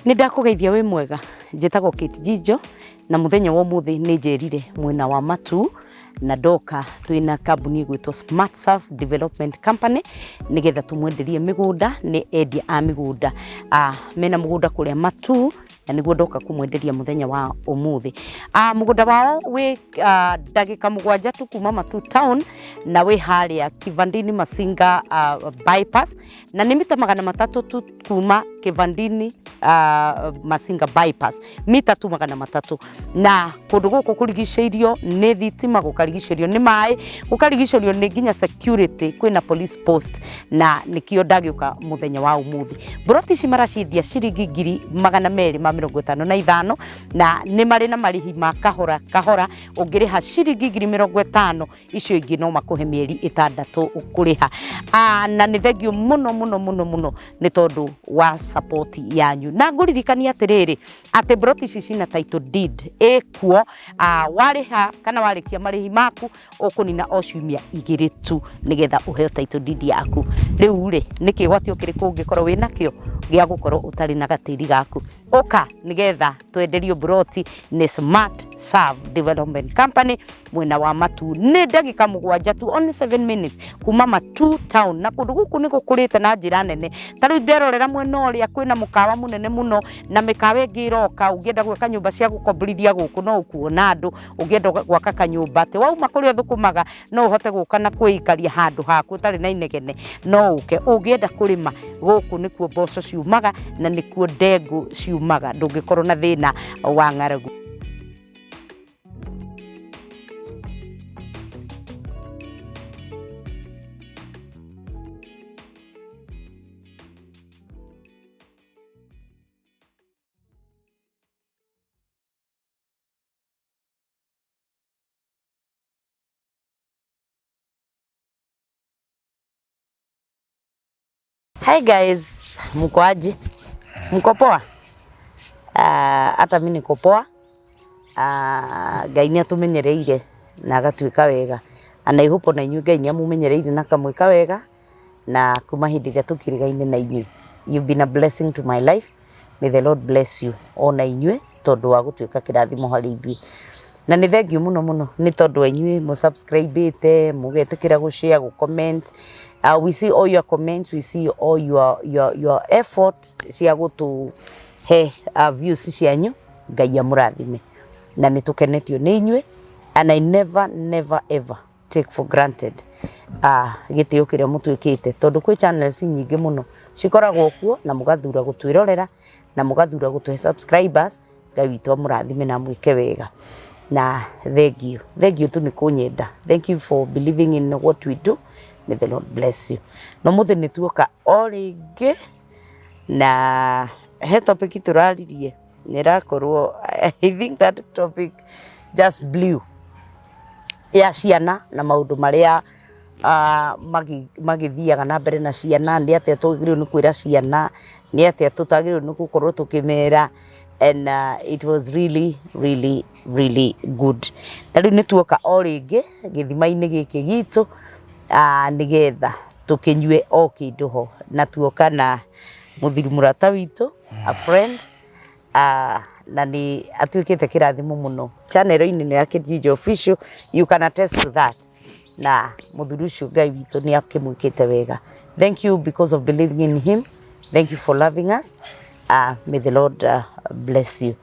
Nĩ ndakũgeithia wĩ mwega, njĩtagwo Kate Njijo na mũthenya wa ũmũthĩ nĩ njerire mwena wa Matuu na ndoka twĩna kambuni ĩgwĩtwo Smart Surf Development Company nĩgetha tũmwenderie mĩgũnda. Nĩ endia a mĩgũnda, mena mũgũnda kũrĩa Matuu na nĩguo ndoka kũmwenderia mũthenya wa ũmũthĩ. Mũgũnda wao wĩ ndagĩka 7 tu kuma Matuu town na wĩ harĩa Kivandini Masinga bypass na nĩ mita 300 tu kuma Kivandini Masinga bypass, mita tu 300. Na kũndũ gũkũ kũrigicĩirio nĩ thitima, gũkarigicĩrio nĩ maĩ, gũkarigicĩrio nĩ nginya security, kwĩna police post, na nĩkĩo ndagĩũka mũthenya wa ũmũthĩ. Mburoti ici maraciendia ciringi 255,000 na nĩ marĩ na marĩhi ma kahora kahora. Ũngĩrĩha ciringi 50,000, icio ingĩ no makũhe mĩeri 6 kũrĩha. Na nĩ thengio mũno mũno mũno mũno nĩ tondũ wa support yanyu, na ngũririkania atĩrĩrĩ atĩ mburoti ici cina title deed ĩkuo. Warĩha kana warĩkia marĩhi maku, ũkũnina o ciumia 2 tu nĩgetha ũheo title deed yaku. Rĩu rĩ, nĩ kĩgwatio kĩrĩkũ ũngĩkorwo wĩnakĩo gĩa gũkorwo ũtarĩ na gatĩri gaku? Ũka nĩgetha twenderio mburoti nĩ Smart Serve Development Company mwena wa Matuu. Nĩ ndagĩka 7 tu, only 7 minutes kuma Matuu town, na kũndũ gũkũ nĩ gũkũrĩte na njĩra nene. Ta rĩu nderorera mwena ũrĩa kwĩna mũkawa mũnene mũno na mĩkawa ĩngĩ ĩroka. Ũngĩenda gwaka nyũmba cia gũkomborithia gũkũ, no ũkuona andũ. Ũngĩenda gwaka kanyũmba atĩ wauma kũrĩa ũthũkũmaga no ũhote gũka na kwĩikaria handũ haku ũtarĩ na inegene, no ũke. Ũngĩenda kũrĩma, gũkũ nĩkuo mboco ciumaga na nĩkuo ndengũ ciumaga, ndũngĩkorwo na thĩna wa ng'aragu. Hi guys, mko aje? Mko poa? Hata mimi niko poa. Ngai nĩ atũmenyereire na agatuĩka wega. And I hope ona inyuĩ Ngai nĩ amũmenyereire na akamwĩka wega na kuma hĩndĩ ĩrĩa tũkĩrĩgaine na inyuĩ. You've been a blessing to my life. May the Lord bless you ona inyuĩ tondũ wa gũtuĩka kĩrathimo harĩ ithuĩ. Na nĩ thengiũ mũno mũno nĩ tondũ wa inyuĩ mũsubscribĩte, mũgetĩkĩra gũ-share, gũ-comment. We see all your comments, we see all your effort cia gũtũhe views cianyu. Ngai amũrathime. Na nĩ tũkenetio nĩ inyuĩ, and I never never ever take for granted gĩtĩo kĩrĩa mũtwĩkĩte, tondũ kwĩ channels nyingĩ mũno cikoragwo kuo na mũgathura gũtwĩrorera na mũgathura gũtũhe subscribers. Ngai witũ amũrathime na amwĩke wega. Na thengiũ, thengiũ tu nĩ kũnyenda. Thank you for believing in what we do. May the Lord bless you. Na ũmũthĩ nĩ tuoka o rĩngĩ na he topic tũraririe nĩ ĩrakorwo, I think that topic just blew, ya ciana na maũndũ marĩa magĩthiaga na mbere na ciana, nĩ atĩa twagĩrĩirwo nĩ kwĩra ciana, nĩ atĩa tũtagĩrĩirwo nĩ gũkorwo tũkĩmera, and it was really really really good. Na rĩu nĩ tuoka o rĩngĩ gĩthima-inĩ gĩkĩ gitũ nĩgetha tũkĩnyue o kĩndũ ho, na tuoka na mũthuri mũrata witũ, a friend, na nĩ atuĩkĩte kĩrathimo mũno channel-inĩ ĩno ya Kijiji Official. You can attest to that. Na mũthuri ũcio Ngai witũ nĩ akĩmwĩkĩte wega. Thank you because of believing in him. Thank you for loving us. May the Lord bless you.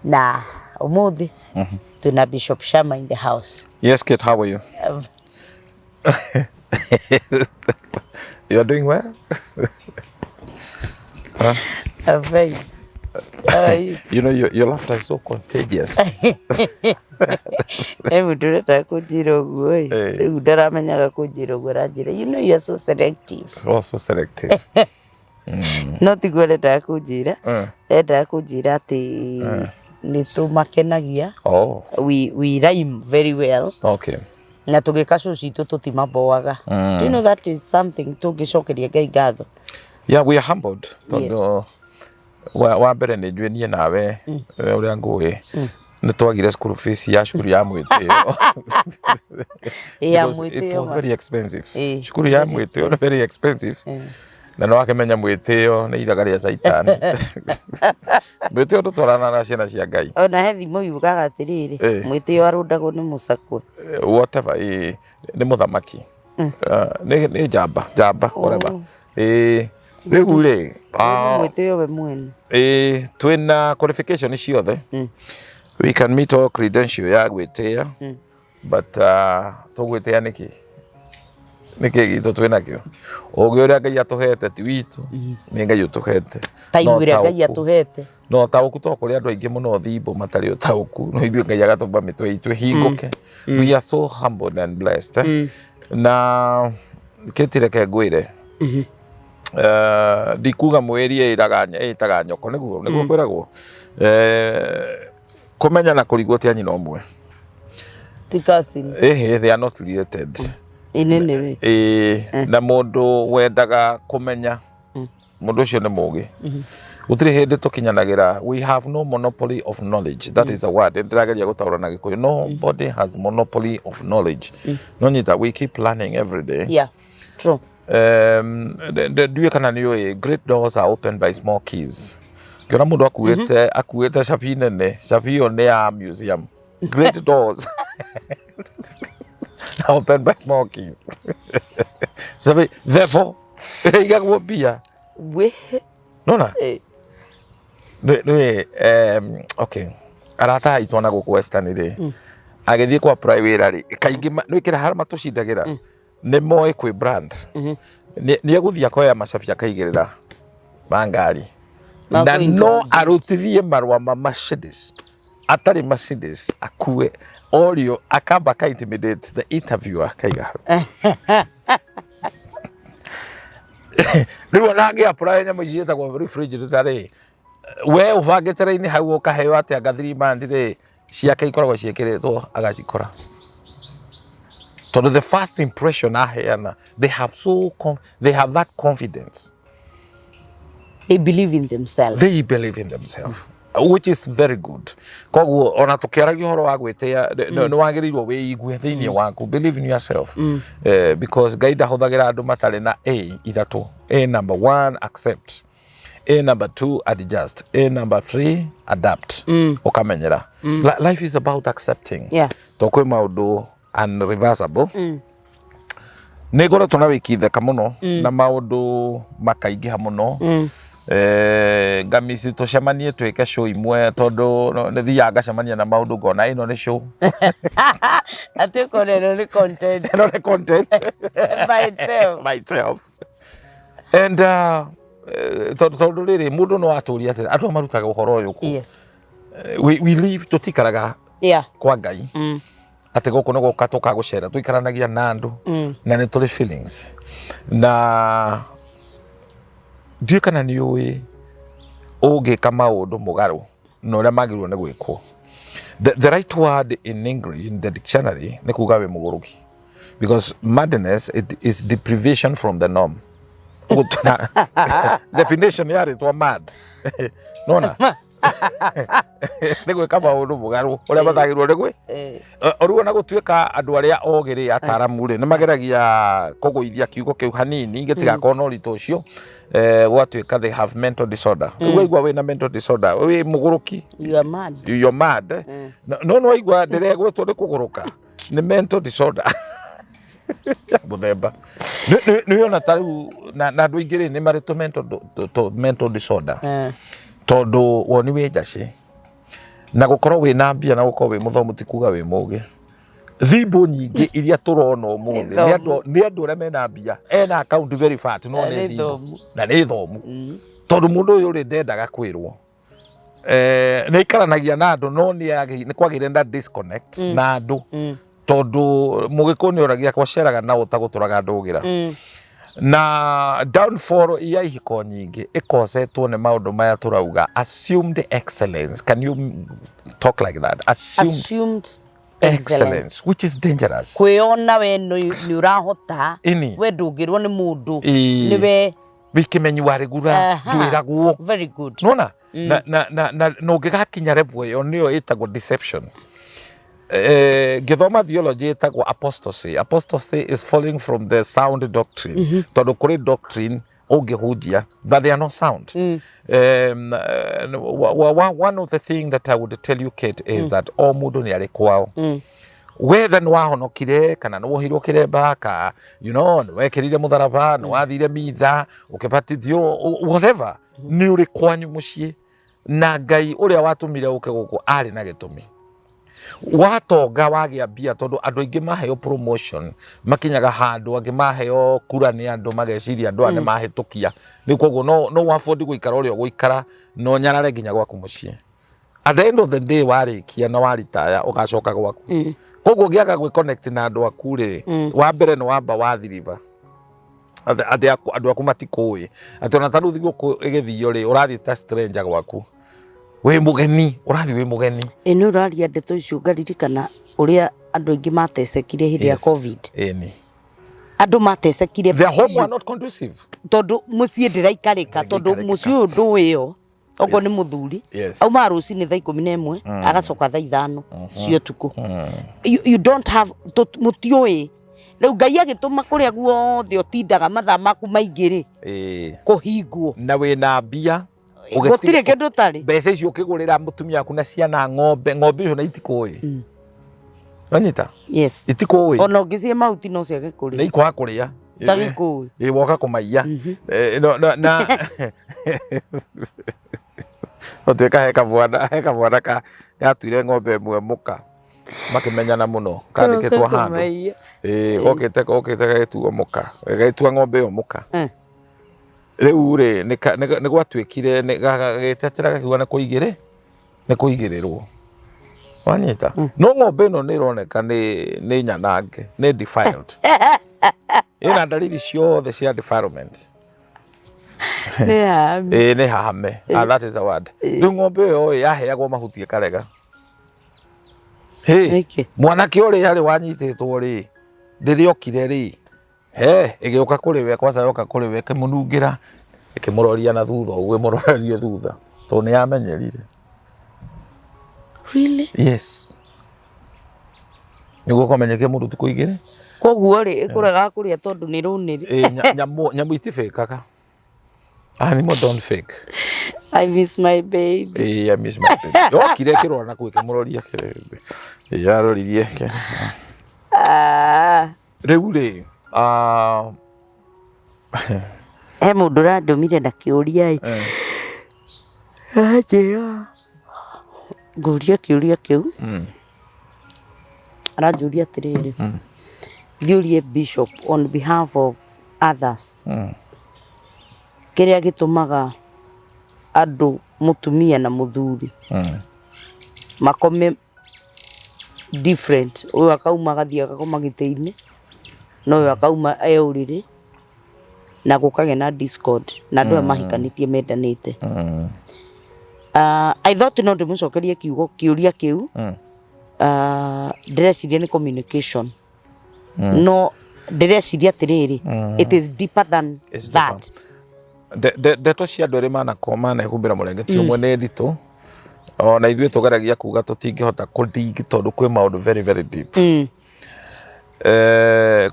Na ũmũthĩ twĩna Bishop Sharma in the house. Yes, Kate, how are you? You are doing well? Huh? I'm fine. How are you? You know, your laughter is so contagious. Hebu ndũrenda kũnjĩra ũguo ĩ. Rĩu ndaramenyaga kũnjĩra ũguo, aranjĩra, "You know you are so selective." Oh, so selective. No tiguo arendaga kũnjĩra. Endaga kũnjĩra atĩ nĩ tũmakenagia. Oh. We rhyme very well. Na tũgĩka show citũ tũtimaboaga. Do you know that is something tũngĩcokeria Ngai ngatho? Yeah, we are humbled. Tondũ wa mbere nĩ njuĩ niĩ nawe ũrĩa ngũĩ nĩ twagire school fees ya cukuru ya mwĩtĩo. Ya Because it mwĩtĩo was ma. very expensive. Eh, Cukuru ya very mwĩtĩo nĩ very expensive. Na nĩ wakĩmenya mwĩtĩo nĩ ithaga rĩa caitani. Mwĩtĩo ndũtwaranaga na ciana cia Ngai. Ona he thimo yugaga atĩrĩrĩ, mwĩtĩo arũndagwo nĩ mũcakwe. Whatever, nĩ mũthamaki. Nĩ njamba, njamba, whatever. Ĩĩ, rĩu rĩ, Mwĩtĩo we mwene. Ĩĩ, twĩna qualification ciothe. We can meet all credential ya gwĩtĩa. But tũgwĩtĩa nĩkĩ? Nĩkĩ gitũ twĩ nakĩo? Ũgĩ ũrĩa Ngai atũhete ti witũ, nĩ Ngai ũtũhete. Time No ĩrĩa Ngai ũtaũku. atũhete. No ũtaũku to kũrĩ andũ aingĩ mũno thimbo matarĩ ũtaũku, no ithuĩ Ngai agatũmba mĩtwe itũ ĩhingũke. We are so humbled and blessed. Eh? Na kĩtireke ngwĩre, ndikuga mwĩri ĩtaga nyoko, nĩguo kwĩragwo. Kũmenya na kũrigwo ti a nyina ũmwe. Ti cousin. Ĩhĩ, they are not related. Inene we. Ĩĩ, na mũndũ wendaga kũmenya, mũndũ ũcio nĩ mũgĩ. Gũtirĩ hĩndĩ tũkinyanagĩra. We have no monopoly of knowledge. That is a word. Ndĩrageria gũtaũra na Gĩkũyũ. Nobody has monopoly of knowledge. No nyita, we keep learning every day. Yeah, true. Ndiũĩ kana nĩ ũĩ, great doors are opened by small keys. Ngĩona mũndũ akuĩte cabi nene, cabi ĩyo nĩ ya museum. Great doors are opened by small keys. Cabi, therefore, ĩigagwo mbia. We. Nona? Nĩ okay. Arata aitũ ona gũkũ Western rĩ, agĩthiĩ kwa apply wĩra rĩ, kaingĩ nĩ kĩrĩa harĩa matũcindagĩra, nĩ moĩ kwĩ brand. Nĩ egũthiĩ akoya macabi akaigĩrĩra ma ngari. Ma Na no kũ-introduce. arutithie marũa ma Mercedes atarĩ Mercedes akue orio akamba aka intimidate the interviewer akaiga hau. Rĩu ona angĩ apply nyamũ ici ciĩtagwo refrigerator rĩ, we ũbangĩte raini hau ũkaheo atĩa anga 3 months rĩ, ciake ikoragwo ciĩkĩrĩtwo agacikora, tondũ the first impression aheana, they have that confidence. They believe in themselves. They believe in themselves, which is very good. Koguo ona tukiaragia ũhoro wa gwĩtĩa, nĩ wagĩrĩirwo wĩigue thĩinĩ waku, believe in yourself, because Ngai ndahũthagĩra andũ matarĩ na a ithatũ. A number one, accept. A number two, adjust. A number three, adapt. Ũkamenyera. Life is about accepting, to kwĩ maũndũ unreversible. Nĩ ngoretwo na wĩkitheka mũno na maũndũ makaingĩha mũno. Ngamici tũcemanie twĩke show imwe, tondũ nĩ thiaga ngacemania na maũndũ ngona ĩno nĩ show. Atĩ ũkona ĩno nĩ content. Ĩno nĩ content. By itself. By itself. And tondũ rĩrĩ, mũndũ no atũrie atĩrĩ, andũ aya marutaga ũhoro ũyũ kũ? We live, tũtikaraga kwa Ngai atĩ gũkũ nĩ gũka tũka gũcera, tũikaranagia na andũ na nĩ tũrĩ feelings. Na ndiũĩ kana nĩ ũĩ ũngĩka maũndũ mũgarũ na ũrĩa magĩrĩirwo nĩ gwĩkwo, the right word in English in the dictionary nĩ kuga wĩ mũgũrũki, because madness, it is deprivation from the norm. Definition ya rĩtwa mad nona nĩ gwĩka maũndũ mũgarũ ũrĩa matagĩrĩirwo nĩ gwĩ. Rĩu ona gũtuĩka andũ arĩa ogĩ rĩ, ataramu rĩ, nĩ mageragia kũgũithia kiugo kĩu hanini gĩtigakorwo na ũritũ ũcio. Gwatuĩka they have mental disorder. Rĩu waigua wĩna mental disorder, wĩ mũgũrũki. You are mad. You're mad. No no waigua ndĩregwĩtwo nĩ kũgũrũka, nĩ mental disorder ya mũthemba. Nĩ ona ta rĩu na andũ aingĩ rĩ, nĩ marĩ tũ mental disorder, tondũ woni wĩ njacĩ na gũkorwo wĩna mbia na gũkorwo wĩ mũthomu ti kuga wĩ mũgĩ. Thimbo nyingĩ iria tũrona ũmũthĩ nĩ andũ arĩa mena mbia, ena account very fat, no Na nĩ nĩ thimbo. thomu. Na nĩ thomu, tondũ mũndũ ũyũ rĩ, ndendaga kwĩrwo. Nĩ aikaranagia na andũ, no nĩ kwagĩire na disconnect na andũ, tondũ mũgĩkũyũ nĩ oragia kwaceraga na ũtagũtũraga ndũgĩra. Na downfall ya ihiko nyingĩ ĩkosetwo nĩ maũndũ maya tũrauga, assumed excellence. Can you talk like that? Assumed, assumed excellence, excellence, which is dangerous. Kwĩona we nĩ ũrahota. We ndũngĩrwo nĩ mũndũ. Nĩwe. Wĩkĩmenyi warĩgura. Ndwĩragwo. Very good. Nona na ũngĩgakinya level ĩyo, nĩyo ĩtagwo deception. Ngĩthoma theology ĩtagwo apostasy. Apostasy is falling from the sound doctrine, tondũ kũrĩ doctrine Ũngĩhunjia, but they are not sound. One of the thing that I would tell you, Kate, is that o mũndũ nĩ arĩ kwao, whether nĩ wahonokire kana nĩ wohirwo kĩremba ka nĩ wekĩrire mũtharaba, nĩ wathire mitha ũkĩbatithio, whatever, nĩ ũrĩ kwanyu mũciĩ, na Ngai ũrĩa watũmire ũke gũkũ arĩ na gĩtũmi. Watonga, wagĩa mbia, tondũ andũ aingĩ maheo promotion makinyaga handũ, angĩ maheo kura nĩ andũ mageciria andũ aya nĩ mahĩtũkia nĩ koguo no afford gũikara ũrĩa ũgũikara no nyarare nginya gwaku mũciĩ. At the end of the day, warĩkia na waritaya, ũgacoka gwaku. Koguo ũngĩaga gwĩ connect na andũ aku rĩ, wa mbere nĩ wamba wathiriba andũ aku matikũĩ atĩ ona ta rĩu thigũkũ ĩgĩthio rĩ, ũrathiĩ ta stranger gwaku, wĩ mũgeni, ũrathiĩ wĩ mũgeni. Ĩ, nĩ ũraria ndeto icio ngaririkana ũrĩa andũ aingĩ matecekire hĩndĩ ya COVID. Ĩni. Andũ matecekire Their home were not conducive. Tondũ mũciĩ ndĩraikarĩka, tondũ Ndĩngĩikarĩka. Mũciĩ ũyũ ndũĩyo okorwo nĩ mũthuri aumaga rũcinĩ thaa 11, agacoka thaa 5 cia ũtukũ. You don't have mũtiũĩ. Rĩu Ngai agĩtũma kũrĩa guothe ũtindaga mathaa maku maingĩ rĩ, kũhingwo. Na wĩna mbia. Gũtirĩ kĩndũ ũtarĩ. Mbeca icio ũkĩgũrĩra mũtumia waku na ciana ng'ombe, ng'ombe icio na itikũĩ, wanyita? Yes. Itikũĩ. Ona ũngĩcihe mahuti no ciage nĩ kũrĩa. Ikwaga kũrĩa. Itagĩkũĩ. Ĩ, woka kũmaiya. Na gũtuĩka he kamwana gatuire ng'ombe ĩmwe mũka, makĩmenyana mũno, kandĩkĩtwo handũ. Kũmaiya. Ĩ, gokĩte gagĩtuo mũka, gagĩtua ng'ombe ĩyo mũka. Rĩu rĩ, nĩ gwatuĩkire gagĩtetera, gakiuga nĩ kũigĩrĩ nĩ kũigĩrĩrwo, wanyita? No ng'ombe ĩno nĩ ĩroneka nĩ nyanange, nĩ defiled, ĩna ndariri ciothe cia defilement. Nĩ hame. Ĩĩ, nĩ hame. Ah, that is a word. Rĩu ng'ombe ĩyo ĩ yaheagwo mahuti ĩkarega. Hĩ. Nĩkĩ? Mwanake ũrĩa rĩ wanyitĩtwo rĩ, rĩrĩa okire rĩ, he ĩgĩũka kũrĩ we kwanza, yoka kũrĩ we ĩkĩmũnungĩra, ĩkĩmũroria na thutha ũguo, ĩmũrorerie thutha tondũ nĩ yamenyerire. Really? Yes, nĩguo kwamenyeke mũndũ ti kũigĩrĩ. Koguo rĩ, ĩkũrega kũrĩa tondũ nĩ rũnĩrĩ. Ĩ, nyamũ itibĩkaga. Animal don't fake. I miss my baby. Ĩ, I miss my baby. Yokire ĩkĩrora na kũu, ĩkĩmũroria. Ĩ, yaroririe. Ah. Rĩu rĩ, ah, He mũndũ ũrandũmire na kĩũria ĩ, anjĩra ngũria kĩũria kĩu. Aranjũria atĩrĩrĩ, thiũrie bishop on behalf of others, kĩrĩa gĩtũmaga andũ, mũtumia na mũthuri, makome different, ũyũ akauma agathiĩ agakoma gĩtĩ-inĩ na ũyũ akauma e ũrĩrĩ, na gũkagĩa na discord, na andũ aya mahikanĩtie mendanĩte. I thought no ndĩmũcokerie kiugo kĩũria kĩu. Ndĩreciria nĩ communication, no ndĩreciria atĩrĩrĩ, it is deeper than It's deeper. that. Ndeto cia andũ erĩ manakoma manehumbĩra mũrengeti ũmwe nĩ nditũ. Ona ithuĩ tũgeragia kuga tũtingĩhota kũdig tondũ kwĩ maũndũ very very deep.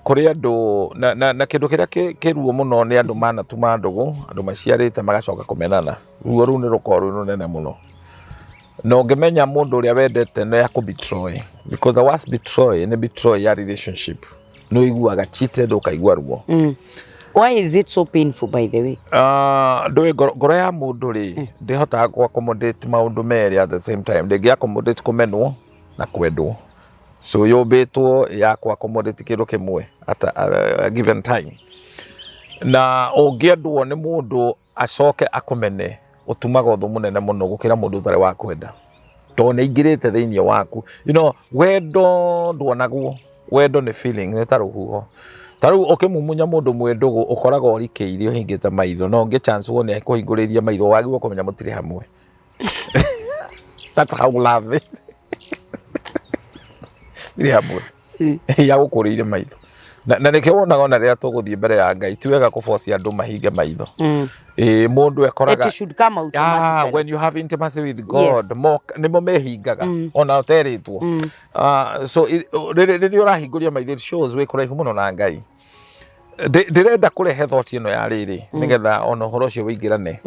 Kũrĩ andũ na kĩndũ kĩrĩa kĩruo mũno nĩ andũ manatuma ndũgũ, andũ maciarĩte magacoka kũmenana. Ruo rũu nĩ rũkoragwo rwĩ rũnene mũno, na ũngĩmenya mũndũ ũrĩa wendete nĩ akũ betray, because the worst betray nĩ betray ya relationship. Nĩ ũiguaga cheated, ũkaigua ruo. Why is it so painful, by the way? Ah, ndũĩ ngoro ya mũndũ rĩ, ndĩhotaga kũ accommodate maũndũ merĩ at the same time. Ndĩngĩ accommodate kũmenwo na kwendwo, so yũmbĩtwo ya kũ accommodate kĩndũ kĩmwe at a given time. Na ũngĩendwo nĩ mũndũ acoke akũmene, ũtumaga ũthũ mũnene mũno gũkĩra mũndũ ũtarĩ wa kwenda, tondũ nĩ aingĩrĩte thĩinĩ waku. Wendo nduonagwo, wendo nĩ feeling, nĩ ta rũhuho. Ta rĩu ũkĩmumunya mũndũ mwĩ ndũgũ, ũkoraga ũrikĩire ũhingĩte maitho, no ũngĩ chance wone akũhingũrĩirie maitho, wagĩrĩirwo kũmenya mũtirĩ hamwe. That's how love is. Ndirĩ hamwe, yagũkũrĩire maitho na nĩkĩo wonaga ona rĩrĩa tũgũthiĩ mbere ya Ngai, ti wega kũbocia andũ mahinge maitho. Ĩĩ, mũndũ ekoraga It should come Ah, automatically. when you have intimacy with God, mo nĩmo mehingaga ona ũterĩtwo. Ah, so rĩrĩa ũrahingũria maitho, it shows wĩ kũraihu mũno na Ngai. Ndĩrenda kũrehe thought ĩno ya rĩrĩ nĩgetha ona ũhoro ũcio wĩingĩrane.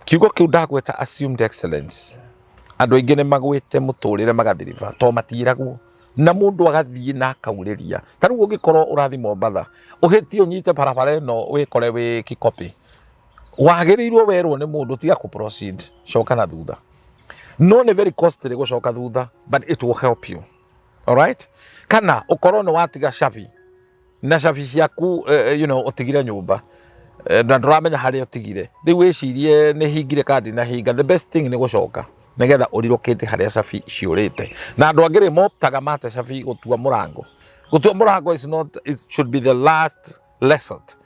Kiugo kĩu ndagweta, assumed excellence, andũ aingĩ nĩ magwĩte mũtũrĩre magathiriba to matiragwo na mũndũ agathiĩ na akaurĩria. Ta rĩu ũngĩkorwo ũrathiĩ Mombatha, ũhĩtie ũnyite barabara ĩno wĩkore wĩ Kikopi, wagĩrĩirwo werwo nĩ mũndũ, tiga kũ proceed, coka na thutha. No nĩ very costly gũcoka thutha, but it will help you. Alright, kana ũkorwo nĩ watiga cabi na cabi ciaku ũtigire nyũmba na ndũramenya harĩa ũtigire. Rĩu wĩcirie nĩ hingire kana ndinahinga. The best thing nĩ gũcoka nĩgetha ũrirũkĩte harĩa cabi ciũrĩte. Na andũ angĩ rĩ moptaga mate cabi gũtua mũrango. Gũtua mũrango is not, it should be the last resort,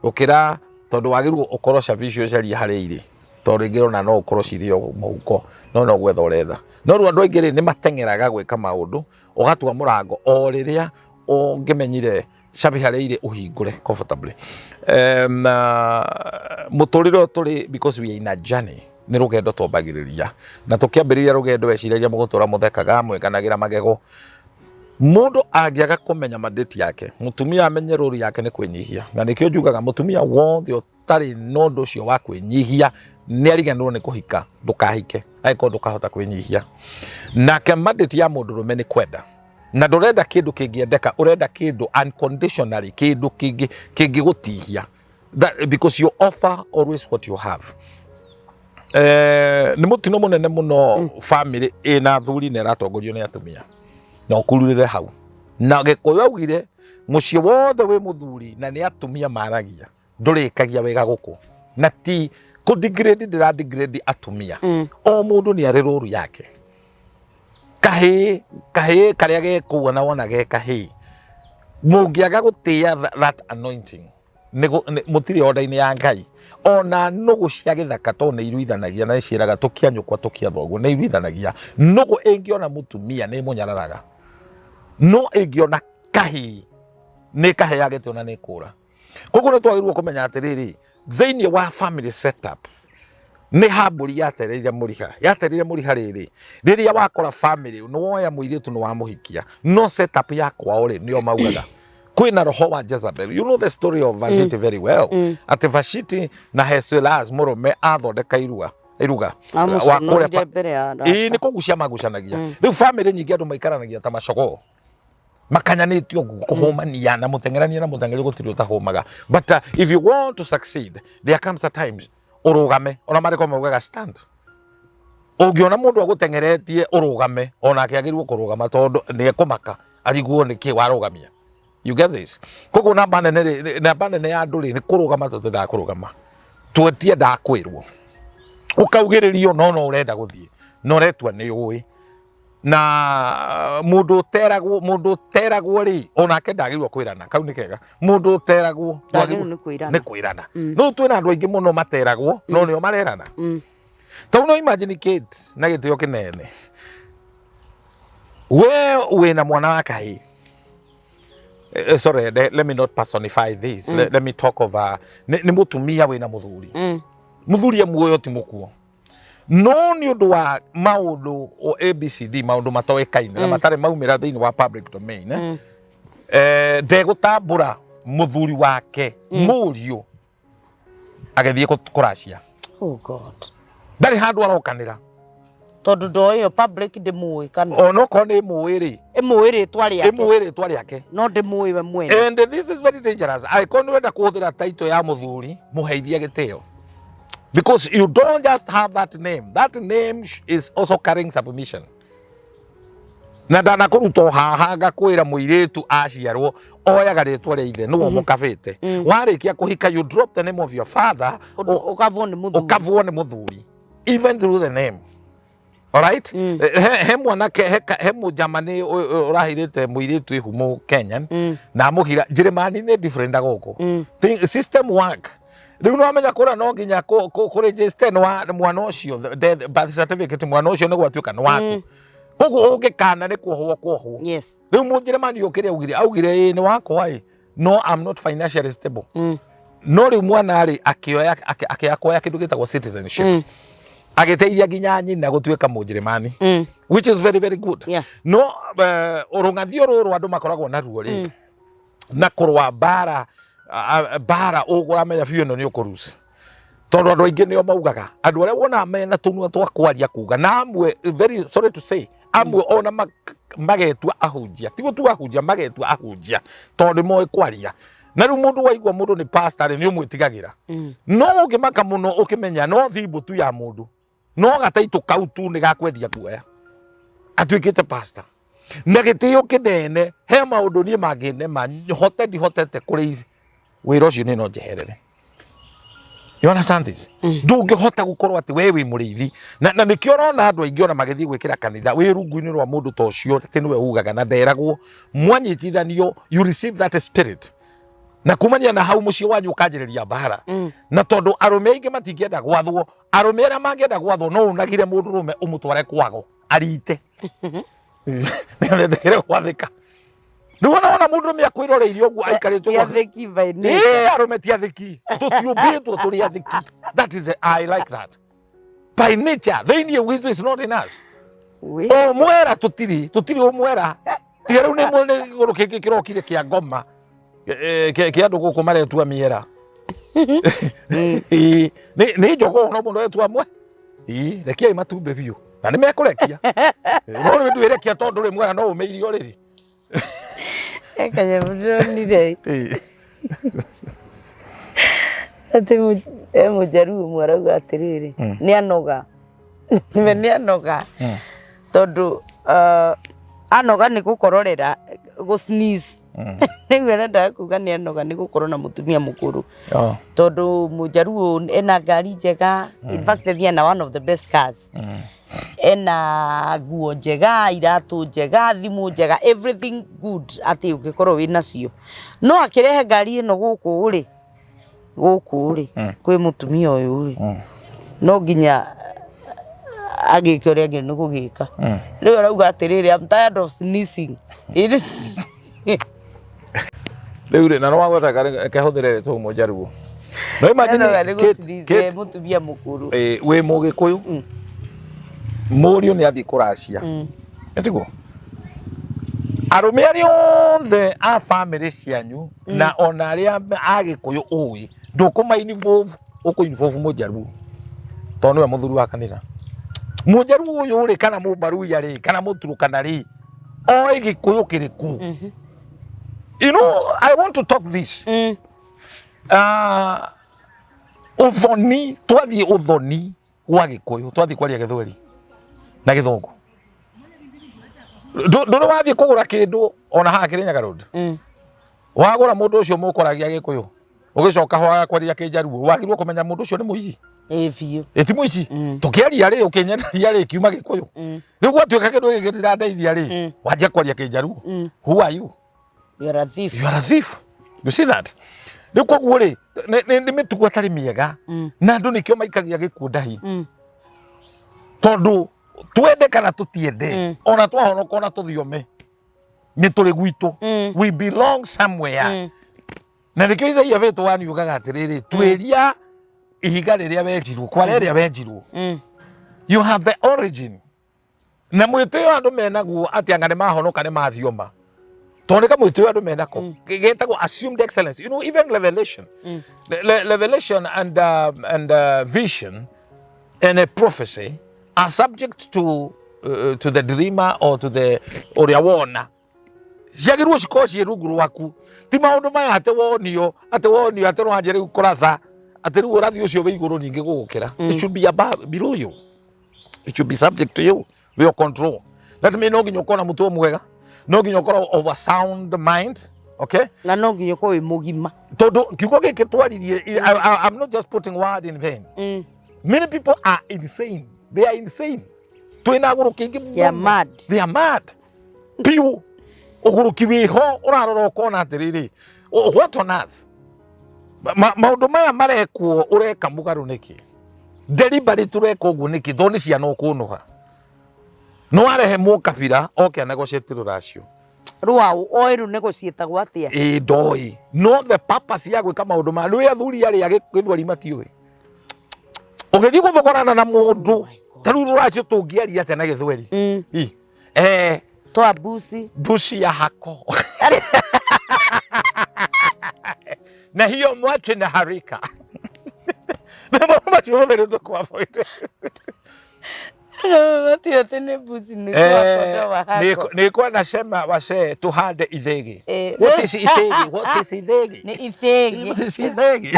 gũkĩra tondũ wagĩrĩirwo ũkorwo cabi icio ũcarie harĩa irĩ, tondũ rĩngĩ ona no ũkorwo cirĩ o mũhuko no gwetha ũretha. No rĩu andũ aingĩ rĩ nĩ mateng'eraga gwĩka maũndũ, ũgatua mũrango o rĩrĩa ũngĩmenyire cabi harĩa irĩ ũhingũre comfortably. Mũtũrĩre ũyũ tũrĩ, because we are in a journey, nĩ rũgendo twambagĩrĩria, na tũkĩambĩrĩria rũgendo weciragia mũgũtũra mũthekaga mwĩkanagĩra magego. Mũndũ angĩaga kũmenya mandate yake, mũtumia amenye role yake nĩ kwĩnyihia, na nĩkĩo njugaga mũtumia wothe ũtarĩ na ũndũ ũcio wa kwĩnyihia nĩ ariganĩrwo nĩ kũhika. Ndũkahike angĩkorwo ndũkahota kwĩnyihia. Nake mandate ya mũndũrũme nĩ kwenda, na ndũrenda kĩndũ kĩngĩendeka, ũrenda kĩndũ unconditionally, kĩndũ kĩngĩgũtihia. That, because you offer always what you have. Nĩ mũtino mũnene mũno family ĩna athuri na ĩratongorio nĩ atumia, na ũkururĩre hau. Na Gĩkũyũ augire mũciĩ wothe wĩ mũthuri na nĩ atumia maragia ndũrĩkagia wega gũkũ, na ti kũ degrade, ndĩra degrade atumia. O mũndũ nĩ arĩ role yake. Kahĩĩ kahĩĩ karĩa gekũu ona wona ge kahĩĩ, mũngĩaga gũtĩĩa that anointing, mũtirĩ order-inĩ ya Ngai. Ona nũgũ cia gĩthaka to nĩ iruithanagia na nĩciĩraga tũkia nyũkwa tũkia thoguo, nĩ iruithanagia. Nũgũ ĩngĩona mũtumia nĩ ĩmũnyararaga, no ĩngĩona kahĩĩ nĩ kaheaga gĩtĩo na nĩ kũra. Koguo nĩ twagĩrĩirwo kũmenya atĩrĩrĩ, thĩinĩ wa family setup nĩ hambũri yatereire mũriha, yatereire mũriha. Rĩrĩ rĩrĩa wakora family nĩ woya mũirĩtu nĩ wamũhikia, no setup ya kwao rĩ nĩo maugaga kwĩna roho wa Jezebel. You know the story of Vashti very well, atĩ Vashti na Ahasuerus mũrũme athondeka irua iruga wa kũrĩa Amũconũrire mbere ya arata. Ĩĩ, nĩ kũgucia magucanagia. Rĩu family nyingĩ andũ maikaranagia ta macogoo makanyanĩtio ũguo, kũhũmania na mũteng'erania na mũteng'eri gũtirĩ ũtahũmaga. But if you want to succeed, there comes a times ũrũgame. Ona marĩko maugaga stand. Ũngĩona mũndũ agũteng'eretie, ũrũgame, onake agĩrĩirwo kũrũgama tondũ nĩ ekũmaka ariguo nĩkĩ warũgamia. You get this? Koguo namba nene rĩ, namba nene ya andũ rĩ nĩ kũrũgama. Tũtendaga kũrũgama, twetiendaga kwĩrwo ũkaugĩrĩrio, no ũrenda gũthiĩ no ũretua nĩ ũĩ. Na mũndũ ũteragwo, mũndũ ũteragwo rĩ, onake ndagĩrĩirwo kwĩrana. Kau nĩ kega. Mũndũ ũteragwo Ndagĩrĩirwo nĩ kwĩrana. Nĩ kwĩrana. No twĩna andũ aingĩ mũno materagwo no nĩo marerana. Tondũ no imagine, Kate, na gĩtĩo kĩnene, we wĩna mwana wa kahĩĩ. Sorry, let me not personify this. Let me talk of nĩ mũtumia wĩna mũthuri. Mũthuri e muoyo, ti mũkuo, no nĩ ũndũ wa maũndũ o ABCD, maũndũ matoĩkaine na matarĩ maumĩra thĩinĩ wa public domain, ndegũtambũra mũthuri wake mũriũ agĩthiĩ kũracia. Oh God. Ndarĩ handũ arokanĩra. Tondũ ndoĩ public ndĩmũĩ kana Onokorwo nĩ mũĩ rĩ, ĩmũĩ rĩtwa rĩake. Ĩmũĩ rĩtwa rĩake. No ndĩmũĩ we mwene. And this is very dangerous. Angĩkorwo nĩ ũrenda kũhũthĩra title ya mũthuri, mũheithie gĩtĩo, because you don't just have that name, that name is also carrying submission. Na ndanakũruta haha ngakwĩra mũirĩtu aciarwo oyaga rĩtwa rĩa ithe nĩwe mũkabĩte. Warĩkia kũhika, you drop the name of your father. Ũkavwo nĩ mũthuri. Ũkavwo nĩ mũthuri even through the name. Alright, he mwanake, he mũnjamani ũrahirĩte mũirĩtu ihumo Kenyan na amũhira Njĩrĩmani. Nĩ different na gũkũ. System work. Rĩu nĩ wamenya kũrĩa no nginya kũ register nĩ wa mwana ũcio, birth certificate, mwana ũcio nĩ gwatuĩka nĩ waku. Koguo ũngĩkana nĩ kuohwo kuohwo. Rĩu mũnjĩrĩmani ũkĩrĩa augire ĩĩ nĩ wakwa ĩ, no I'm not financially stable. No rĩu mwana rĩ akĩoya akĩoya kĩndũ gĩtagwo citizenship, agĩteithia nginya nyina gũtuĩka mũnjĩrĩmani, which is very very good. No ũrũng'athio rũrũ andũ makoragwo naruo rĩ. Na kũrũa mbara mbara ũramenya biũ ĩno nĩ ũkũruca, tondũ andũ aingĩ nĩo maugaga, andũ arĩa wonaga mena tũnua twa kwaria kuga na amwe, very sorry to say, amwe ona magetua ahunjia, ti gũtua ahunjia, magetua ahunjia tondũ nĩ moĩ kwaria. Na rĩu mũndũ waigua mũndũ nĩ pastor rĩ, nĩ ũmwĩtigagĩra. No ũngĩmaka mũno ũkĩmenya no thimũ tu ya mũndũ, no gataitũ kau tu nĩ gakwendia guoya atuĩkĩte pastor na gĩtĩo kĩnene. He maũndũ niĩ mangĩnema hote ndihotete kũrĩ wĩra ũcio, niĩ no njeherere. You understand this? Ndũngĩhota gũkorwo atĩ we wĩ mũrĩithi na nĩkĩo ũrona andũ aingĩ ona magĩthiĩ gwĩkĩra kanitha wĩ rungu-inĩ rwa mũndũ ta ũcio, atĩ nĩwe ugaga na nderagwo mwanyitithanio, you receive that spirit, na kumania na hau mũciĩ wanyu ũkanjĩrĩria mbara. Na tondũ arũme aingĩ matingĩenda gwathwo, arũme arĩa mangĩenda gwathwo no unagire mũndũrũme ũmũtware kwago arite nĩaretekere gwathĩka. Rĩu ona wona mũndũrũme akwĩroreirie ũguo aikarĩte ũguo. Athĩki by nature. Ĩĩ, arũme ti athĩki, tũtiũmbĩtwo tũrĩ athĩki. That is I like that by nature thĩinĩ witũ is not in us. Ũmwera tũtirĩ ũmwera, tiga rĩu nĩ nĩ gĩgũrũ kĩngĩ kĩrokire kĩa ngoma kĩa andũ gũkũ maretua mĩera. Ĩĩ, nĩ njogoo no mũndũ etua mwe. Ĩĩ, rekiai matumbĩ biũ na nĩ mekũrekia, no rĩu ndwĩrekia tondũ rĩ mwera no ũme irio rĩrĩ. Kanyamũ ndĩronire atĩ he mũjaruo ũmwe arauga atĩrĩrĩ, nĩ anoga nĩwe, nĩ anoga tondũ anoga nĩ gũkororera, gũ sneeze. Rĩu arendaga kuga nĩ anoga nĩ gũkorwo na mũtumia mũkũrũ. Oh. Tondũ mũjaruo ena ngari njega, in fact athiaga na one of the best cars, ena nguo njega, iratũ njega, thimũ njega, everything good atĩ ũngĩkorwo wĩ nacio. No akĩrehe ngari ĩno gũkũ rĩ, gũkũ rĩ kwĩ mũtumia ũyũ rĩ, no nginya agĩke ũrĩa agĩrĩirwo nĩ gũgĩka. Rĩu arauga atĩrĩrĩ, "I'm tired of sneezing." Rĩu rĩ, na nĩwagweta kehũthĩre rĩtwa mũjaruo, no imagine. Anoga nĩ Kate, gũ sneeze. Kate, mũtumia mũkũrũ. Wĩ mũgĩkũyũ, mũriũ nĩ athiĩ kũracia, ĩtiguo arũme arĩa othe a bamĩrĩ cianyu na ona arĩa a gĩkũyũ ũĩ ndũkũma involve, ũkũ involve mũjaruo tondũ nĩwe mũthuri wa kanitha. Mũjaruo ũyũ rĩ, kana mũbaruya rĩ, kana mũturukana rĩ, oĩ gĩkũyũ kĩrĩkũ? You know, I want to talk this. Ũthoni, twathiĩ ũthoni gwa gĩkũyũ, twathiĩ kwaria gĩthweri na gĩthũngũ. Ndũrĩ wathiĩ kũgũra kĩndũ ona haha Kĩrĩnyaga Road, wagũra, mũndũ ũcio mũkoragia gĩkũyũ, ũgĩcoka ho agakwaria kĩnjaruo, wagĩrĩirwo kũmenya mũndũ ũcio nĩ mũici. Ĩ biũ. Ĩ ti mũici? Tũkĩaria rĩ, ũkĩnyenderia rĩ, kiuma gĩkũyũ. Rĩu gwatuĩka kĩndũ gĩkĩ gĩtirandeithia rĩ, wanjia kwaria kĩnjaruo. Who are you? You are a thief. You are a thief. You see that? Rĩu koguo rĩ, nĩ mĩtugo ĩtarĩ mĩega na andũ nĩkĩo maikagia gĩkuũ ndahi, tondũ twende kana tũtiende, ona twahonoka, ona tũthiome, nĩ tũrĩ gwitũ. We belong somewhere. Na nĩkĩo Isaia wĩtũ waniugaga atĩrĩrĩ, twĩria ihiga rĩrĩa wenjirwo, kwara ĩrĩa wenjirwo. You have the origin na mwĩtĩo andũ menaguo atĩ anga nĩ mahonoka nĩ mathioma, tondũ nĩ kamwĩtĩo andũ menako getagwo assumed excellence. Even revelation, revelation and vision and a prophecy are subject to the dreamer or to the ũrĩa wona. Ciagĩrĩirwo cikorwo ciĩ rungu rwaku, ti maũndũ maya atĩ wonio atĩ nĩwanjia rĩu kũratha, atĩ rĩu ũrathi ũcio wĩ igũrũ ningĩ gũgũkĩra. It should be above, below you. It should be subject to you, your control. That means no nginya ũkorwo na mũtwe mwega, no nginya ũkorwo of a sound mind, okay? Na no nginya ũkorwo wĩ mũgima. Tondũ kiugo gĩkĩ twaririe, I'm not just putting word in vain. Many people are insane. They are insane. Twĩna agũrũki aingĩ They are mũno. mad. They are mad piũ. Ũgũrũki wĩho ũrarora ũkona atĩrĩrĩ, what on earth? Maũndũ maya marekwo ũreka mũgarũ nĩkĩ? Deliberate ũreka ũguo nĩkĩ? Tondũ nĩ ciana ũkũnũha, nĩ warehe mũkabira oke anegotiate rũracio. Rwaũ oĩ rũ negotiatagwo atĩa? Ĩ ndoĩ, no the purpose ya gwĩka maũndũ ma rĩu athuri arĩa gĩthweri matiũĩ ũgĩthiĩ gũthogorana na mũndũ. Oh my God. Ta rĩu rũracio tũngĩaria atĩa na gĩthweri? Ĩ, Toa busi. Mbuci ya hako. Na hiyo mwatĩ na harika. Na maũndũ macio mothe nĩ tũkũ-avoid. Mati atĩ nĩ mbuci nĩ twakondoa hako. Nilikuwa nasema wasee tuhande ithegi. Eh. What is ithegi? What is ithegi? Nĩ ithĩgĩ. What is ithegi?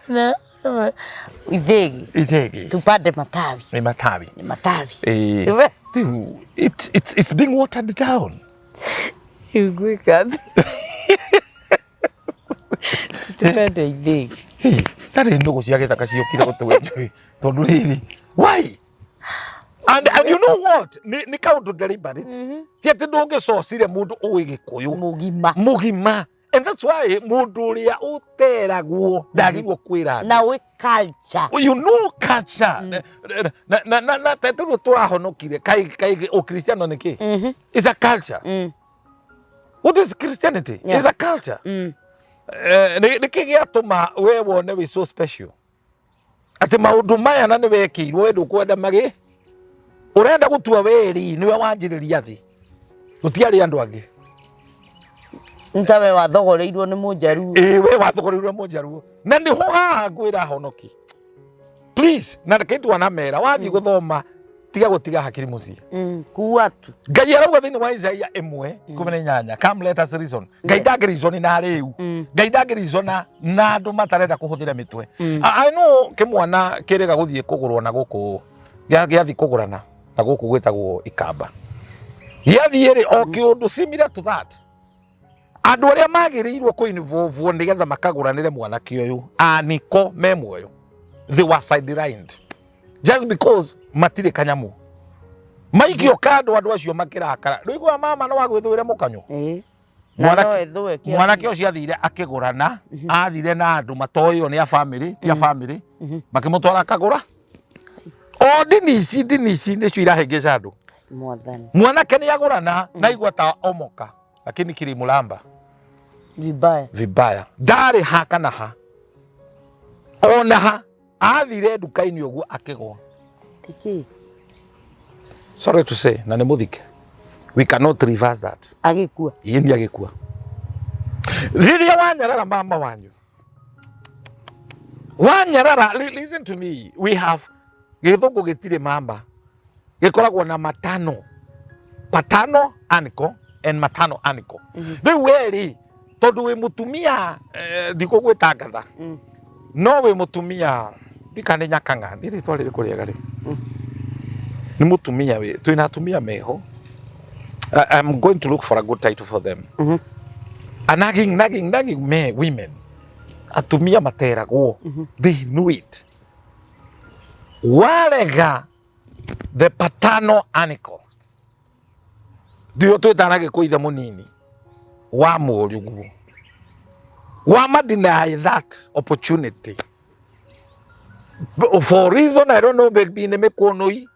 Na ithĩgĩ. Ithegi. Tupande matawi. Nĩ matawi. Nĩ matawi. Eh, rĩu, it's being watered down. Rĩu ngwĩka atĩa? Tupande ithĩgĩ. Hey, tarĩ nũgũ cia gĩthaka ciokire gũtũenjoy tondũ rĩrĩ why and you know what, nĩ kaũndũ deliberate, ti atĩ ndũngĩcocire mũndũ ũĩ Gĩkũyũ Mũgima. Mũgima, and that's why mũndũ ũrĩa ũteragwo ndagĩrĩirwo kwĩra andũ. Na ũĩ culture. You know culture. Na tetũ tũrahonokire kai kai Ũkristiano nĩ kĩ? It's a culture. What is Christianity? It's a culture. Nĩ kĩ gĩatũma we wone wĩ so special atĩ maũndũ maya na nĩ wekĩirwo we ndũkwenda magĩ ũrenda gũtua weri nĩwe wanjĩrĩria thĩ, gũtiarĩ andũ angĩ? Nĩ ta we wathogoreirwo nĩ Mũnjaruo. Ĩĩ, we wathogoreirwo Mũnjaruo. Na nĩho haha ngwĩra honoki, please, na reke namera wathiĩ gũthoma, tiga gũtiga hakiri mũciĩ. Kuua tu. Ngai arauga thĩinĩ wa Isaia 1:18, "Come, let us reason." Ngai ndangĩ na rĩu Ngai ndangĩ na andũ matarenda kũhũthĩra mĩtwe. I know kĩmwana kĩrĩga gũthiĩ kũgũrwo na gũkũ gĩathiĩ kũgũrana na gũkũ gwĩtagwo Ikamba, gĩathiĩ rĩ o kĩũndũ similar to that, andũ arĩa magĩrĩirwo kũ involve nĩgetha makagũranĩre mwanake ũyũ aniko me muoyo, they were sidelined just because matirĩ kanyamu maikio kando. Andũ acio makĩrakara rĩu igua mama no agwĩthũĩre mũkanyũ. Ĩĩ. Na no ĩthũe kĩa Mwanake ũcio athire akĩgũrana, athire na andũ matoĩo nĩ a family, ti a family, makĩmũtwara akagũra. O ndini ici nĩcio irahĩngĩca andũ. Mwathani. Mwanake nĩ agũrana na igua ta omoka, lakini kilimulamba Vibaya. Vibaya. Ndarĩ ha kana ha ona ha, athire nduka-inĩ ũguo akĩgwa. Nĩkĩ? Sorry to say, na nĩ mũthike, we cannot reverse that. Agĩkua. Ĩĩ, nĩ agĩkua. Rĩrĩa wanyarara mama wanyu, wanyarara, listen to me, we have Gĩthũngũ gĩtirĩ mama, gĩkoragwo na matano, patano uncle and matano uncle. Rĩu we rĩ, tondũ wĩ mũtumia, ndikũgwĩta ngatha, no wĩ mũtumia ndika nĩ nyakang'a, nĩ rĩtwa rĩrĩkũ rĩega rĩ? Nĩ mũtumia wĩ twĩna atumia meho. I'm going to look for a good title for them. A nagging, nagging, nagging me women, atumia materagwo, they know it. Warega the paternal uncle, ndio twĩtana gĩkũ ithe mũnini wa mũrĩguo, wama deny that opportunity for reason I don't know, maybe nĩ mĩkũnũi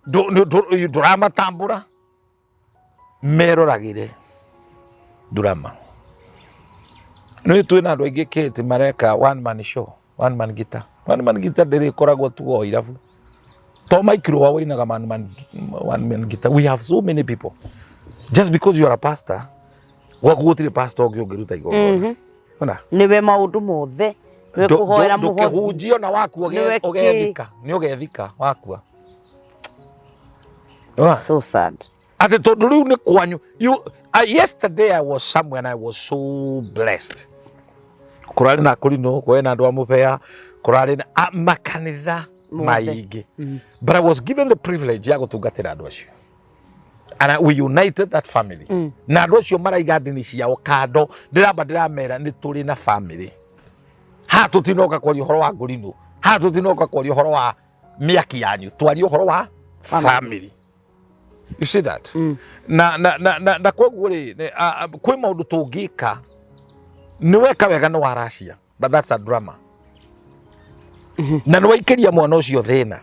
ndũramatambũra, meroragĩre ndurama. Nĩ twĩna andũ aingĩ kĩti mareka one man show, one man guitar. One man guitar ndĩrĩ ĩkoragwo tu o irabu to Mike Rũa wĩinaga man, one man guitar. We have so many people. Just because you are a pastor, gwaku gũtirĩ pastor ũngĩ ũngĩruta igongona. Ona Nĩwe maũndũ mothe, nĩwe kũhoera mũhothi. Ndũkĩhunjio na wakua Nĩwe kĩ. ũgethika, nĩ ũgethika wakua. Ona So sad. Atĩ tondũ rĩu nĩ kwanyu. You, yesterday I was somewhere and I was so blessed. Kũrarĩ na kũrinũ kwena andũ a mũbea, kũrarĩ na makanitha Mothe. Maingĩ, but I was given the privilege ya gũtungatĩra andũ acio and we united that family na andũ acio maraiga ndini ciao kando. Ndĩramba ndĩramera nĩ tũrĩ na family haha, tũtinoka kwaria ũhoro wa ngũrinũ haha, tũtinoka kwaria ũhoro wa mĩaki yanyu, twarie ũhoro wa family. You see that? Na koguo rĩ, kwĩ maũndũ tũngĩka nĩ weka wega nĩ waracia, but that's a drama na nĩ waikĩria mwana ũcio thĩna.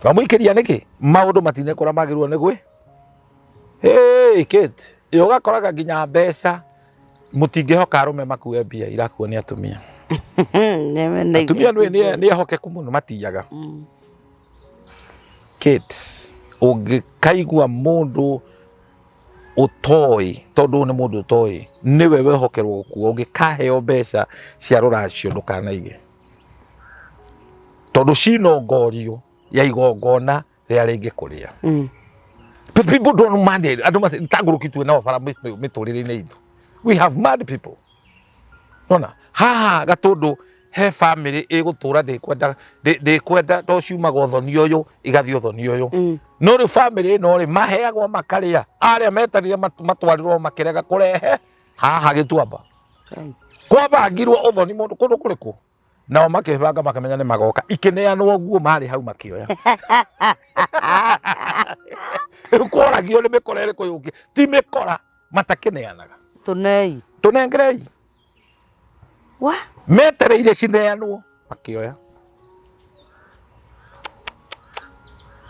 Wamũikĩria nĩkĩ? Maũndũ matinekũra magĩrĩirwo nĩ gwĩ. Hey, Kate, ĩ ũgakoraga nginya mbeca mũtingĩhoka arũme makue mbia, irakuo nĩ atumia. Atumia nĩ ehokeku mũno matiyaga. Kate, ũngĩkaigua mũndũ ũtoĩ, tondũ ũyũ nĩ mũndũ ũtoĩ, nĩwe wehokerwo gũkua, ũngĩkaheo mbeca cia rũracio ndũkanaige, tondũ cinongorio ya igongona rĩa rĩngĩ kũrĩa. But people don't mind it. Andũ tangũrũki twĩ nao bara mĩtũrĩre-inĩ itũ. We have mad people. Nona haha gatũndũ he family ĩgũtũra ndĩkwenda ndĩkwenda to ciumaga ũthoni ũyũ igathiĩ ũthoni ũyũ. No rĩu family ĩno rĩ maheagwo makarĩa arĩa metanire matwarirwo makĩrega kũrehe haha gĩtuamba. Kwabangirwo ũthoni mũndũ kũndũ kũrĩkũ? Nao makĩbanga makĩmenya nĩ magoka ikĩneanwo guo marĩ hau makĩoya. Rĩu kworagio nĩ mĩkora ĩrĩkũ yũki ti mĩkora matakĩneanaga. Tũnei. Tũnengerei. Wa? Metereire cineanwo makĩoya.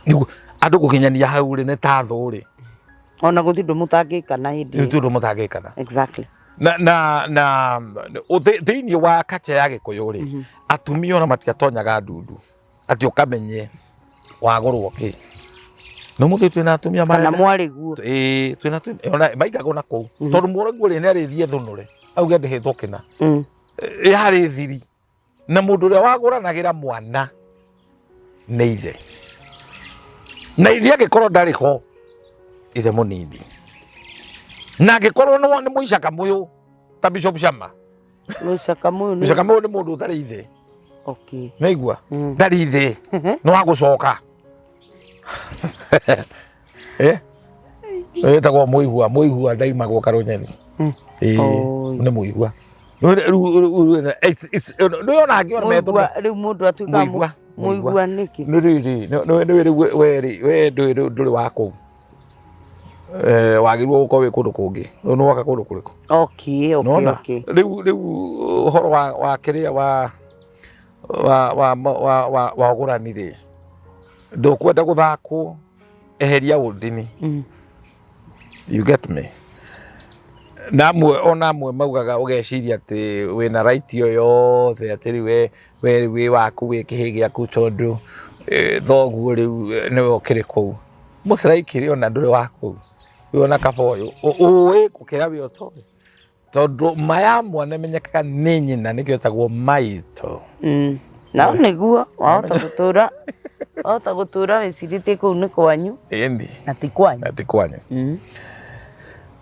Nĩguo andũ gũkinyania hau rĩ nĩ ta thũ rĩ. Ona gũtirĩ ũndũ mũtangĩkana hĩndĩ ĩyo. Gũtirĩ ũndũ mũtangĩkana. Exactly. Na na na thĩinĩ wa kacha ya Gĩkũyũ rĩ, atumia ona matiatonyaga ndundu atĩ ũkamenye wagũrwo kĩ. No mũthĩ twĩna atumia Kana mwarĩguo. Ĩĩ, twĩna atumia ona maigagwo na kũu tondũ mwarĩguo rĩ nĩ arĩthiĩ thũnũre auge ndĩhĩtwo kĩna. Yarĩ thiri. Na mũndũ ũrĩa wagũranagĩra mwana nĩ ithe, na ithe angĩkorwo ndarĩ ho ithe mũnini, na angĩkorwo nĩ mũicaka mũyũ ta Bishop Shama. Mũicaka mũyũ nĩ Mũicaka mũyũ nĩ mũndũ ũtarĩ ithe. Okay. Naigua ndarĩ ithe nĩ wa gũcoka. Eh? Ĩtagwo mũigua, mũigua ndaimagwo karũnyeni. Ĩĩ, Oi. nĩ mũigua. Nĩ ona angĩ ona metwo Mũigua rĩu mũndũ atuĩkaga Mũigua, mũigua nĩkĩ? Nĩ rĩrĩ, nĩ rĩu we rĩ, we ndũrĩ wa kũu. Eh, wagĩrĩirwo gũkorwo wĩ kũndũ kũngĩ. Rĩu nĩ woka kũndũ kũrĩkũ? Okay, okay, Nĩwona? okay. Rĩu rĩu ũhoro wa wa kĩrĩa wa wa wa wa wa wa ũgũrani rĩ, ndũkwenda gũthakwo, eheria ũndini. You get me? Na amwe ona amwe maugaga ũgeciria atĩ wĩna right ĩyo yothe atĩ rĩu we we rĩu wĩ waku wĩ kĩhĩ gĩaku tondũ thoguo rĩu nĩwe ũkĩrĩ kũu. Mũciraikĩrĩ ona ndũrĩ wa kũu. Rĩu ona kaba ũyũ ũĩ gũkĩra wĩ ũtoĩ. Tondũ ma ya mwana ĩmenyekaga nĩ nyina nĩkĩo ĩtagwo maitũ. No nĩguo wahota gũtũra wahota gũtũra wĩcirĩtie kũu nĩ kwanyu Ĩni. na ti kwanyu. Na ti kwanyu.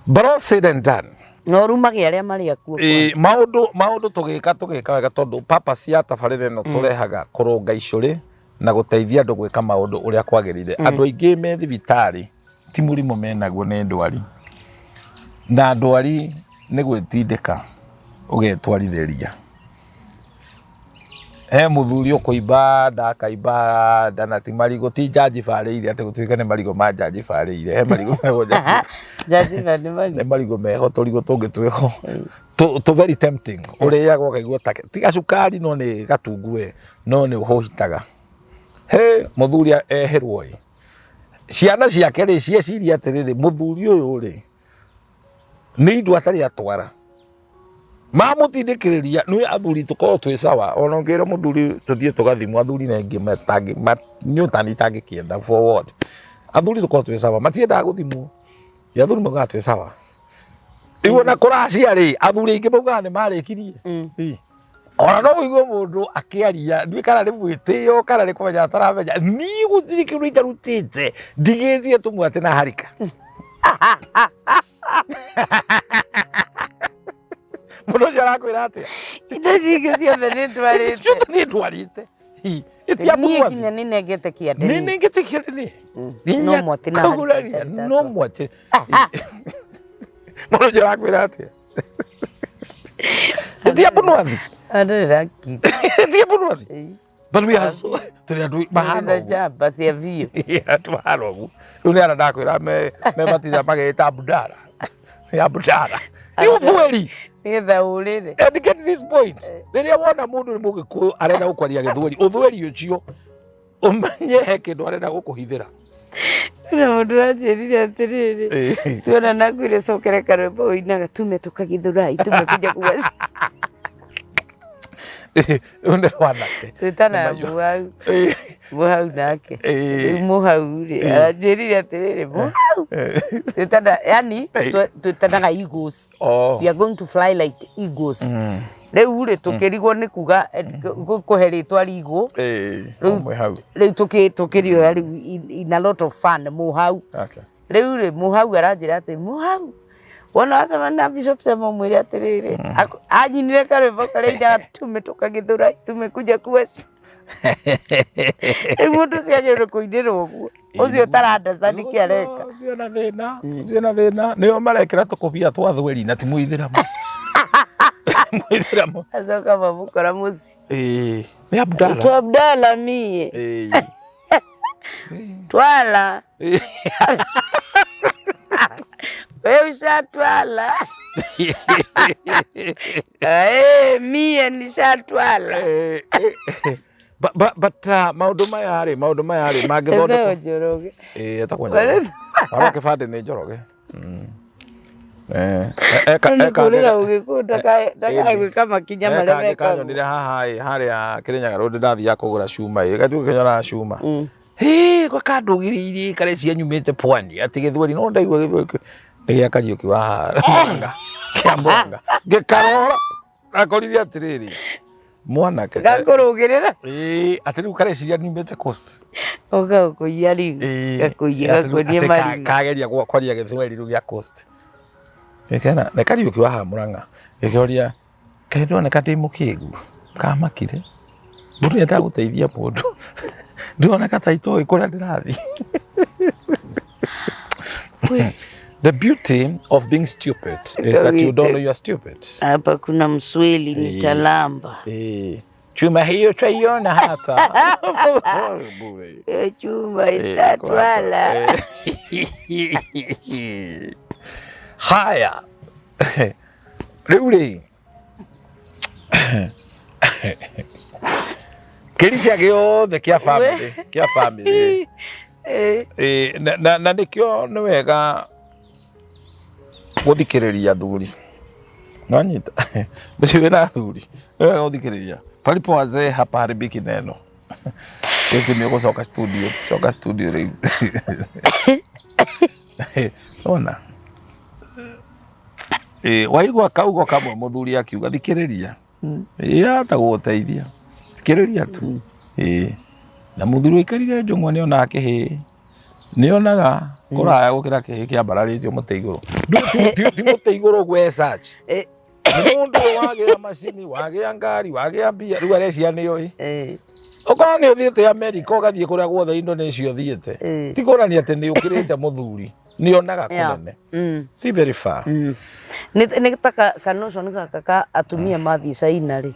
But all said and done. No rumage arĩa marĩ akuo Ĩ, maũndũ maũndũ tũgĩka tũgĩka wega tondũ purpose ya tabarĩra ĩno tũrehaga kũrũnga icũrĩ na gũteithia andũ gwĩka maũndũ ũrĩa kwagĩrĩire. Andũ aingĩ me thibitarĩ ti mũrimũ menaguo nĩ ndwari, na ndwari nĩ gwĩtindĩka ũgetwarithĩria. He mũthuri ũkũimba nda akaimba nda na ti marigũ, ti njanjiba arĩire atĩ gũtuĩke nĩ marigũ ma njanjiba arĩire, he marigũ meho njanjiba nĩ marigũ, nĩ marigũ meho tũrigũ tũngĩ twĩho tũ very tempting, ũrĩaga ũkaigua ta ti gacukari no nĩ gatungu we, no nĩ ũhũhitaga. Hĩ mũthuri ehĩrwo ĩ, ciana ciake rĩ cieciria atĩrĩrĩ, mũthuri ũyũ rĩ nĩ indo atarĩ atwara, mamũtindĩkĩrĩria nĩ athuri tũkorwo twĩ sawa, ona ũngĩra mũthuri tũthiĩ tũgathimwo athuri nĩ aingĩ niĩ tani itangĩkĩenda for what, athuri tũkorwo twĩ sawa matiendaga gũthimwo, athuri maugaga twĩ sawa, rĩu ona kũracia rĩ athuri aingĩ maugaga nĩ marĩkirie. Ĩ. Ona no ũigue mũndũ akĩaria ndiũĩ kana nĩ mwĩtĩo kana nĩ kũmenya ataramenya, niĩ gũtirĩ kĩndũ itarutĩte ndigĩtie tũmwe atĩ na harika. Mũndũ ũcio arakwĩra atĩa? Indo ici ingĩ ciothe nĩ ndwarĩte. Ciothe nĩ ndwarĩte. Niĩ nginya nĩ nengete kĩande. Nĩ nengete kĩande nĩ. No mwatĩ na harika. No mwatĩ. Mũndũ ũcio arakwĩra atĩa? Tia bunwathi. Andũ nĩ Tia bunwathi. But we are so tũrĩ andũ mahana ũguo. Njamba cia biũ. Andũ mahana ũguo. Rĩu nĩ arĩa ndakwĩra me me matitha magĩta Abdara. Nĩ Abdara. Nĩ ũthweri. Nĩgetha ũrĩre. And get this point. Rĩrĩa wona mũndũ nĩ mũgĩkũyũ arenda gũkwaria gĩthweri, ũthweri ũcio ũmenye he kĩndũ arenda gũkũhithĩra. Kwĩna mũndũ ũranjĩrire atĩrĩrĩ, tuona nakwĩre cokere karwĩmbo ũinaga tumetoka Githurai tumekuja kuwasha. Rũu nĩ rwanake. Twĩtanaga mũhau. Mũhau nake. Rĩu mũhau rĩ, aranjĩrire atĩrĩrĩ, mũhau. Twĩtana, yani twĩtanaga eagles. Oh. We are going to fly like eagles. Rĩu rĩ, tũkĩrigwo nĩ kuga kũhe rĩtwa rigũ. Rĩu mũhau. Rĩu tũkĩrĩoya rĩu in a lot of fun, mũhau. Okay. Rĩu rĩ, mũhau aranjĩra atĩ, mũhau, wona wacemania na Bishop Sema ũmwĩre atĩrĩrĩ, anyinire karwĩmbo karĩa ainaga tumetoka Githurai tumekuja kuwa Rĩu mũndũ ũcio agĩrĩirwo kũinĩrwo ũguo, ũcio ũtara understand kĩ areka. Ũcio na thĩna, ũcio na thĩna, nĩo marekĩra tũkũbia twa thweri na ti mũithĩramu. Mũithĩramu. Acoka mamũkora mũciĩ. Ĩĩ, nĩ Abdalla. Twa Abdalla mie. Ĩĩ. Twala. We ushatwala. Eh, mie nishatwala. Eh, eh, but but but maundu maya rĩ, maundu maya rĩ mangĩthondekwo. Etagwo Njoroge. Ĩĩ, etagwo Njoroge. Warora kĩbandĩ nĩ Njoroge. Eh, eka Nĩ eka kũrĩra ũgĩkũyũ ndakae gwĩka makinya marĩa eka mekagwo. kanyonire haha ĩ harĩa Kĩrĩnyaga Road ndathiaga kũgũra cuma ĩ gatuĩka kĩnyonaga cuma. Hĩ, gwa kandũgĩrĩirie kareciria nyumĩte pwani atĩ gĩthweri no ndaigua gĩthweri nĩ gĩa Kariũki wa haha Murang'a kĩa Murang'a ngĩkarora akorire atĩrĩrĩ mwanake Gakũrũgĩrĩra. Ĩĩ, atĩ rĩu kareciria nyumĩte coast. Ũgagũkũiya rĩu. Ĩĩ, Gakũiya atĩ rĩu- gakuonie atĩ marima. kageria kwaria gĩthweri rĩu gĩa coast. Gĩkena nĩ Kariũki wa haha Murang'a gĩkĩũria kaĩ ndoneka ndĩ mũkĩgu kamakire mũndũ endaga gũteithia mũndũ ndĩroneka ta itoĩ kũrĩa ndĩrathiĩ. The beauty of being stupid is that you don't know you are stupid. Hapa kuna msweli nitalamba. Eh, chuma hiyo twaiona hapa. Bure. Hiyo chuma isatwala. Haya. Rĩu rĩ kĩrica gĩothe kĩa family kĩa family Eh, na nĩkĩo nĩ wega gũthikĩrĩria athuri nonyita ũcio wĩna athuri nĩ wega gũthikĩrĩria palipo wazee hapaharibiki neno gĩkĩ nĩ ũgũcoka studio coka studio rĩu ona waigua kaugo kamwe mũthuri akiuga thikĩrĩria ĩĩ ata gũgũteithia thikĩrĩria tu ĩĩ na mũthuri ũikarire njũng'wa nĩ onaga kĩhĩĩ nĩ onaga kũraya gũkĩra kĩhĩĩ kĩambararĩtio mũtĩ igũrũ ti mũtĩ igũrũ ũguo as such nĩ mũndũ ũyũ wagĩa macini wagĩa ngari wagĩa mbia rĩu arecia nĩ oĩ okorwo nĩ ũthiĩte Amerika ũgathiĩ kũrĩa guothe Indonesia ũthiĩte ti kuonania atĩ nĩ ũkĩrĩte mũthuri nĩ onaga kũnene see very far Nĩ ta ka notion gaka ka atumia mathiĩ China rĩ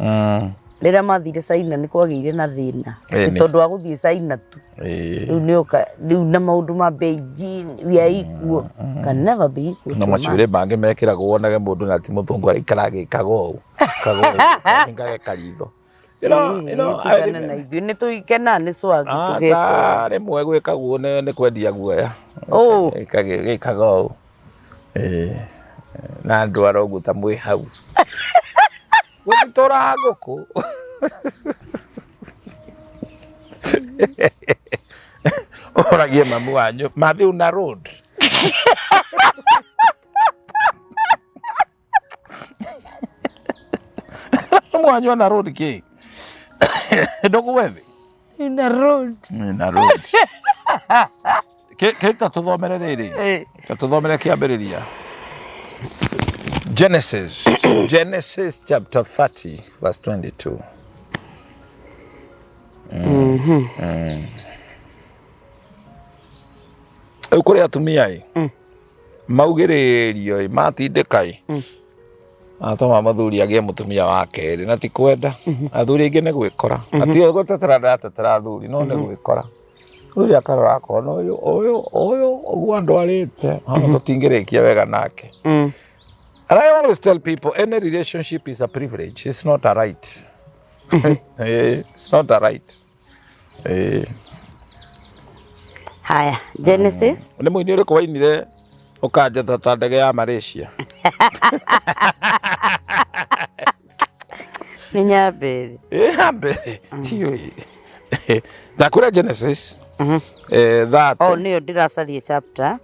rĩrĩa mathire China nĩ kwagĩire na thĩna Ĩni. tondũ wa gũthiĩ China tu rĩu nĩ ũka rĩu na maũndũ ma Beijing we are equal can never be equal na to a man. macuĩrĩ mangĩ mekĩragwo wonage mũndũ na ti mũthũngũ araikara agĩkaga ũũ kaga ũũ kahingage karitho You know, you know, I tigana na ithuĩ nĩ tũikenaga nĩ swag Ah, tũgekwo ca rĩmwe gwĩkagwo nĩ kwendia guoya Ũũ. Gĩkaga ũũ Ĩĩ. Na ndwara ũguo ta mwĩ hau gũthitũra ngũkũ ũragie mamu wanyu mathi una road mamu wanyu ana road kĩ ndũgwe thĩ na road na road Kĩ ta tũthomere rĩrĩ ta tũthomere kĩambĩrĩria Genesis Genesis chapter 30 verse 22 Rĩu kũrĩ atumia ĩ maugĩrĩrio ĩ matindĩka ĩ atũma mũthuri agĩe mũtumia wa kerĩ na ti kwenda athuri aingĩ nĩ gwĩkora atige gũtetera ndatetera athuri no nĩ gwĩkora mũthuri akarora akona ũyũ ũyũ ũyũ ũguo andwarĩte hana tũtingĩrĩkia wega nake. And I always tell people any relationship is a privilege, it's not a right. It's not a right. Haya Genesis Nĩ mũini ũrĩkũ wainire ũkanjatha ta ndege ya Malaysia? Nĩ nyambere. Ĩ ya mbere tiũĩ ndakwĩra Genesis that Oh, nĩyo ndĩracaria chapter.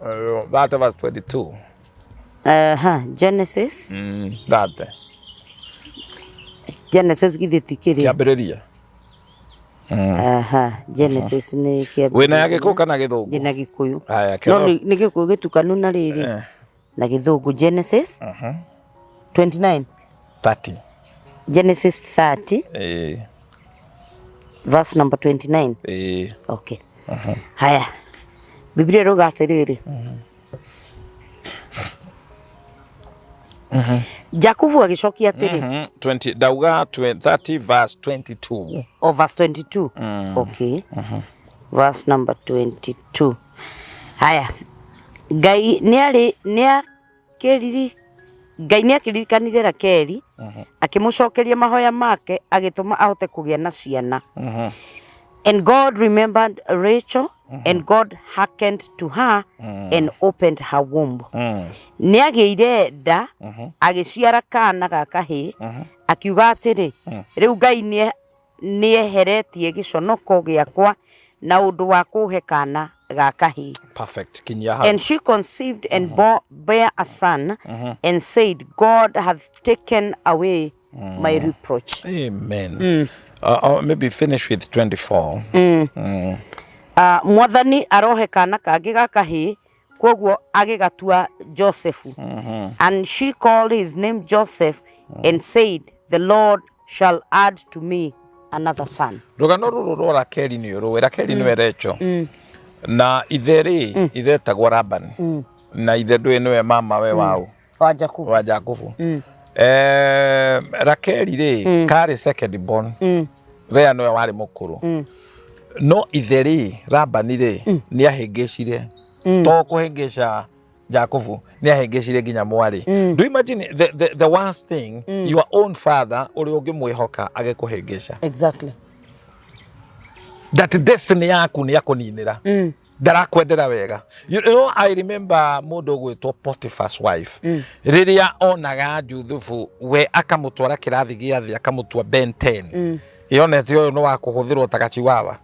That verse 22. Aha, Genesis. That Genesis githĩ ti kĩrĩa? Kĩambĩrĩria. Aha, Genesis nĩ kĩambĩrĩria. Wĩna ya Gĩkũyũ kana Gĩthũngũ? Ndĩna Gĩkũyũ. Haya, No kĩro. nĩ Gĩkũyũ gĩtukanu na rĩrĩ na Gĩthũngũ. Genesis 29. 30. Genesis 30 verse number 29. Okay. Haya. Biblia ĩrauga atĩrĩrĩ. Jakubu agĩcokia atĩrĩ. 20 ndauga 30 verse 22. Oh, verse 22. Okay. Verse number 22. Haya. Ngai nĩarĩ nĩakĩriri Ngai nĩakĩririkanire Rakeli akĩmũcokeria mahoya make agĩtũma ahote kũgĩa na ciana. And God remembered Rachel and God hearkened to her and opened her womb. Nĩagĩire nda agĩciara kana ga kahĩĩ akiuga atĩrĩ, rĩu Ngai nĩeheretie gĩconoko gĩakwa na ũndũ wa kũhe kana ga kahĩĩ. Perfect. Kinyia hau. And she conceived and bare a son and said, God hath taken away my reproach. Amen. Maybe finish with 24. Mwathani arohe kana kangĩ ga kahĩĩ kwoguo agĩgatua Joseph. And she called his name Joseph and said, the Lord shall add to me another son. Rũgano rũrũ rwa Rakeli nĩ ũrũĩ. Rakeli nĩwe Rachel. Na ithe rĩ, ithe etagwo Laban. Na ithe ndũĩ nĩwe mama we waũ? Wa Jakubu. Wa Jakubu. Rakeli rĩ, karĩ second born. Lea nĩwe warĩ mũkũrũ. No ithe rĩ, Labani rĩ, nĩ ahĩngĩcire. To kũhĩngĩca Jakubu, nĩ ahĩngĩcire nginya mwarĩ. Do you imagine the worst thing, your own father ũrĩa ũngĩmwĩhoka agĩkũhĩngĩca. Exactly. That destiny yaku nĩ akũninĩra. Ndarakwendera wega. You know, I remember mũndũ ũgwĩtwo Potiphar's wife. Rĩrĩa onaga Juthubu we akamũtwara kĩrathi gĩa thĩ akamũtua Ben 10. Yonete ũyũ nĩ wa kũhũthĩrwo ta gachiwawa.